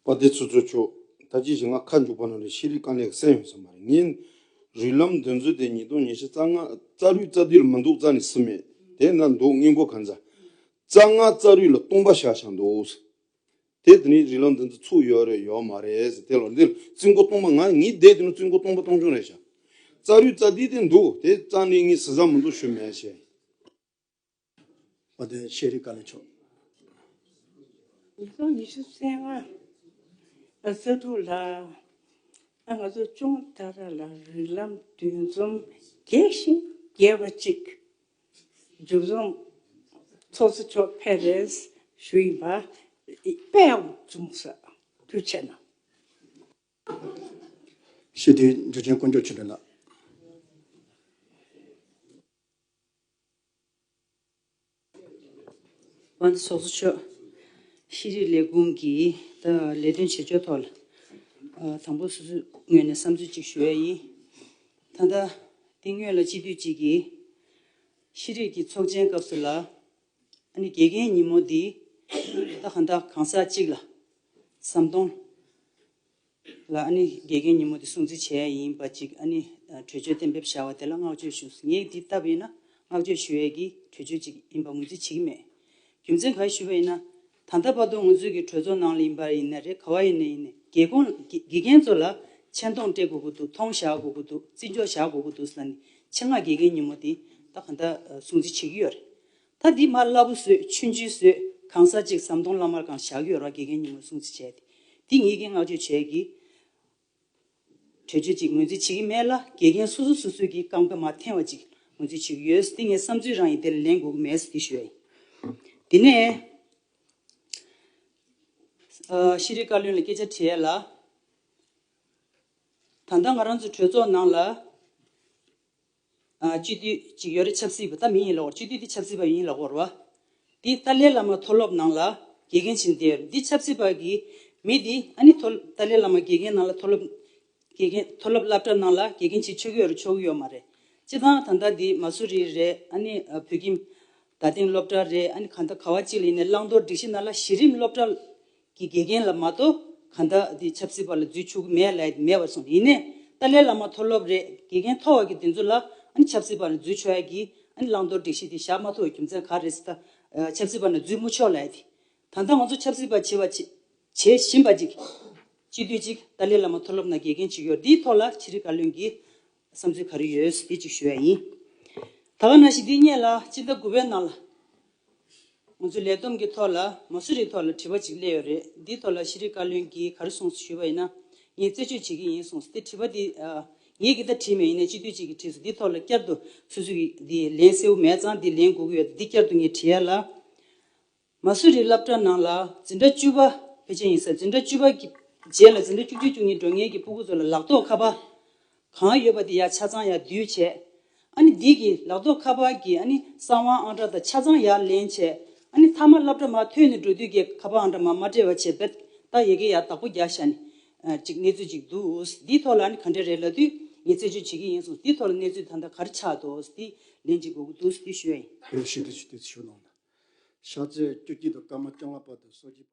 དཔལ་ལྡན་ཚོགས་གཙོ་མཆོག། ད་ཅི་ཞིག་ང་ཁ་མཇུག་པ་ནང་ལ་ཤེས་རིག་དཀའ་ལས་གསན་ཡོང་ས་མ་རེད། ངས་རིགས་ལམ་འདི་ཚོ་དེ་ཉིས་སྟོང་ཉི་ཤུ་རྩ་ལྔ་རྩ་དྲུག་རྩ་བདུན་ལ་མི་འདུག་རྩ་ནས་སུ་མེད། དེ་ན་འདུག་སྔས་མགོ་གང་ཚ། རྩ་ལྔ་རྩ་དྲུག་ལ་སྟོང་པ་བཞག་བཞག་འདུག། དེ་དེ་ནས་རིགས་ལམ་འདི་ཚོ་ཚུགས་ཡོད་རེད་ཡོད་མ་རེད་ཟེར། དེ་ལ་འདི་རྩིས་འགོ་སྟོང་པ། ང་ངའི་སྡེ་དེ་ནས་རྩིས་འགོ་སྟོང་པ་སྟོང་ཆུང་རེད་ཤག། རྩ་དྲུག་རྩ་བདུན་དེ་འདུག། དེ་རྩ་ནས་ངས་ཟི་ཟ་མི་འདུག་ཞུ་མེད་ཞེས། དཔལ་ལྡན་ཤེས་རིག་བཀའ་བློན་མཆོག། ཉིས་སྟོང་ཉི་ཤུ་རྩ་ལྔ་རྩ་དྲུག་ལ་ཨ་ང་ཚོ་ཅོང་ཏ་ར་ལ་རིགས་ལམ་འདུ་འཛོམས་རྒྱས་ཤིང་རྒྱས་པ་ཅིག་མཇུག་བསྡོམས་ཚོགས་གཙོ་མཆོག་ཕེབས་རེས་ཞུ་ཡིན་པ་དཔེ་ཡག་པོ་བྱུང་སོང་། ཐུགས་རྗེ་གནང་། ཞི་བདེའི་འཇུ་ཆེན་དཀོན་མཆོག་ཆོས་སྒྲོན་ལགས། དབང་འདུས་ཚོགས་གཙོ་མཆོག་ཤེས་རིག་ལས་ཁུངས་ཀྱི་ད་ལས་དོན་བྱེད་ཕྱོགས་ཐོག་ལ་ཨ་དང་པོ་སོ་སོའི་ངོས་ནས་བསམ་ཚུལ་གཅིག་ཞུ་ཡ་ཡིན། ད་ལྟ་འདི་སྔོན་ལ་སྤྱི་འཐུས་གཅིག་གིས་ཤེས་རིག་གི་ཚོགས་ཆེན་སྐབས་སུ་ལ་ཨ་ནི་དགེ་རྒན་ཉིན་མོ་འདི་ད་གང་ལྟར་གང་ཟག་གཅིག་ལ་ཟམ་གདོང་ལ་ཨ་ནི་དགེ་རྒན་ཉིན་མོ་དེ་སྲུང་བརྩི་བྱས་ཡིན་པ་ཅིག་ཨ་ནི་གྲོས་ཆོད་གཏན་འབེབས་བྱ་བ་དེ་ལ་བསྔགས་བརྗོད་ཞུ། ངས་འདི་ལྟ་བུ་ཡིན་ན་བསྔགས་བརྗོད་ཞུ་ཡས་ཀྱི་གྲོས་ཆོད་ཅིག་ཡིན་པ་ངོས་འཛིན་བྱེད་ཀྱི་མེད། རྒྱུ་མཚན་ག་རེ་ཞུས་པ་ཡིན་ན། ད་ལྟ་བར་དུ་ང་ཚོའི་གི་གྲོས་ཚོགས་ནང་ལ་ཡིན་པ་ཡིན་ན་རེད། ག་བ་ཡིན་ན་ཡིན་ནའི་དགེ་རྒན་དགེ་དགེ་རྒན་ཚོ་ལ་ཆེ་མཐོང་སྤྲད་དགོས་ཀྱི་འདུག་མཐོང་བཞག་དགོས་ཀྱི་འདུག་བརྩི་འཇོག་བཞག་དགོས་ཀྱི་འདུག་ཟེར་ནས་ཆེད་མངགས་དགེ་རྒན་ཉིན་མོ་དེ་ད་ག་འདྲ་སྲུང་བརྩི་བྱེད་ཀྱི་ཡོད་རེད། ད་འདི་མར་སླ་པོ་བཟོས་ཆུང་ཆུང་བཟོས་གང་ཟག་ཅིག་ཟམ་གདོང་བླ་མར་གང་བཞག་ཡོད་ར། དགེ་རྒན་ཉིན་མོ་སྲུང་བརྩི་བྱས་ཏེ་འདི་ངེད་ཀྱིས་བསྔགས་བརྗོད་བྱས་ཀྱི་གྲོས་ཆོད་ཅིག་ངོས་འཛིན་བྱེད་ཀྱི་མེད་ལ། དགེ་རྒན་སོ་སོ་སོ་སོའི་གི་རྐང་པ་མར་འཐེན་པ་ཅིག་ངོས་འཛིན་བྱེད་ཀྱི་ཡོད། འདི་ངའི་བསམ་ཚུལ་རང་ཡིན། དེ་ལ་ལན་དགོས་ཀྱི་མེད་ཟེར་འདི་ཞུ་ཡ་ཡིན། འདི་ནས་ཨ་ཤེས་རིག་བཀའ་བློན་ལ་སྐད་ཆ་དྲི་ཡ་ལ། ད་ལྟ་ང་རང་ཚོ་གྲོས་ཚོགས་ནང་ལ། ཨ་སྤྱི་འཐུས་གཅིག་ཡོད་རེད། ཆབ་སྲིད་པ་ད་མི་ཡིན་ལབ་དགོས་རེད། སྤྱི་འཐུས་དེ་ཆབ་སྲིད་པ་ཡིན་ལབ་དགོས་རེད་བ། དེ་ཏཱ་ལའི་བླ་མ་མཐོ་སློབ་ནང་ལ་དགེ་རྒན་བྱེད་བསྡད་ཡོད་རེད། འདི་ཆབ་སྲིད་པ་གི་མི་དེ་ཨ་ནི་མཐོ་ཏཱ་ལའི་བླ་མ་དགེ་རྒན་ནང་ལ་མཐོ་སློབ་དགེ་རྒན་མཐོ་སློབ་སློབ་གྲྭ་ནང་ལ་དགེ་རྒན་བྱེད་ཆོག་གི་ཡོད་རེད། ཆོག་གི་ཡོད་མ་རེད། སྤྱིར་བཏང་ད་ལྟ་འདི་མ་སུ་རི་རེད། ཨ་ནི་ཨ་བོད་ཁྱིམ་རྡ་སྟེང་སློབ་གྲྭ་རེད། ཨ་ནི་གང་ལྟར་ག་བ་གཅིག་ལ་ཡིན་ནའི་བླང་དོར་སྒྲིག་གཞི་ནང་ལ་གཞི་རིམ་སློབ་གྲྭ་གི་དགེ་རྒན་ལ་མ་གཏོགས་གང་ལྟར་དེ་ཆབ་སྲིད་པ་ལ་འཛུལ་ཆོག་གི་མེད་ལབ་ཡ་དེ་མེད་པར་སོང་། ཡིན་ནའི་ཏཱ་ལའི་བླ་མ་མཐོ་སློབ་རེད། དགེ་རྒན་མཐོ་བ་གི་དེ་ཚོ་ལ་ཨ་ནི་ཆབ་སྲིད་པ་ལ་འཛུལ་ཆོག་ཡ་གི་ཨ་ནི་བླང་དོར་སྒྲིག་གཞི་དེ་བཞག་མ་ཐུབ་པའི་རྒྱུ་མཚན་ག་རེ་རེད་ཟེར། ད་ཆབ་སྲིད་པ་ལ་འཛུལ་མི་ཆོག་ལབ་ཡ་དེ། ད་ལྟ་ང་ཚོ་ཆབ་སྲིད་པ་བྱེད་པ་བྱེད་བྱེད་བཞིན་པ་ཅིག་སྤྱི་འཐུས་ཅིག་ཏཱ་ལའི་བླ་མ་མཐོ་སློབ་ནང་དགེ་རྒན་ཅིག་ཡོད། འདིའི་ཐོག་ལ་ཤེས་རིག་བཀའ་བློན་གྱི་བསམ་ཚུལ་ག་རེ་ཡོད་འདི་ཅིག་ཞུ་ཡ་ཡིན། ད་ག་ནང་བཞིན་འདི་སྔོན་ལ་སྤྱི་ཟླ་དགུ་པའི་ནང་ལ་ང་ཚོའི་ལས་བསྡོམས་ཀྱི་ཐོག་ལ་མ་སུ་རིའི་ཐོག་ལ་དྲི་བ་ཅིག་སླེབས་ཡོད་རེད། འདིའི་ཐོག་ལ་ཤེས་རིག་བཀའ་བློན་གྱིས་ག་རེ་གསུངས་སོང་ཞུས་པ་ཡིན་ན། ངས་རྩད་གཅོད་བྱེད་ཀྱི་ཡིན་གསུངས་སོང་། དེ་དྲི་བ་འདི་ཨ་ངས་ཀྱིས་ད་དྲིས་མེད། ཡིན་ནའི་སྤྱི་འཐུས་གཅིག་གིས་དྲིས་སོང་། འདིའི་ཐོག་ལ་བསྐྱར་དུ་སོ་སོ་གིས་འདི་ལན་གསལ་པོ་མེད་ཙང་འདི་ལན་དགོས་ཀྱི་ཡོད། འདི་བསྐྱར་དུ་ངས་དྲི་ཡ་ལ། མ་སུ་རི་སློབ་གྲྭ་ནང་ལ་འཛིན་གྲྭ་བཅུ་པ་ཕལ་ཆེར་ཡིན་ས། འཛིན་གྲྭ་བཅུ་པ་གི་རྗེས་ལ་འཛིན་གྲྭ་བཅུ་གཅིག་བཅུ་གཉིས་འགྲོ་མཁན་གྱི་སྤུ་གུ་ཚོ་ལ་ལག་ཐོགས་ཁ་པར་གང་ཡོད་པ་དེ་ཡར་ཆ་ཚང་ཡར་བསྡུས་བྱས། ཨ་ནི་འདི་གི་ལག་ཐོགས་ཁ་པར་གྱི་ཨ་ནི་གསང་བ་ཨང་གྲངས་དང་ཆ་ཚང་ཡར་ལེན་བྱས། ཨ་ནི་མཐའ་མ་སློབ་གྲྭ་མར་ཐོན་ནས་འགྲོ་དུས་ཀྱི་ཁ་པར་ཨང་གྲངས་མར་མ་སྤྲད་པ་བྱས་པས། ད་ཡ་གི་ཡར་བདག་པོ་རྒྱག་བཞག་ནས་ཨ་ཅིག་གནས་ཚུལ་ཅིག་འདུག་འདིའི་ཐོག་ལ་ཨ་ནི་ག་འདྲ་རེད་ལབ་དུས་ངས་རྩད་གཅོད་བྱེད་ཀྱི་ཡིན་གསུངས། འདིའི་ཐོག་ལ་གནས་ཚུལ་ད་ལྟ་ག་རེ་ཆགས་འདུག་འདི་ལན་ཅིག་དགོས་ཀྱི་འདུག་འདི་ཞུ་ཡ་ཡིན། བོད་ཤིན་ཏུ་ཞུ་དུས་ཞུ་གནང་ལ། ཤར་རྩེ་བཅུ་གཅིག་དང་སྐར་མ་བཅོ་ལྔ་བར་དུ་སོ་བརྒྱད།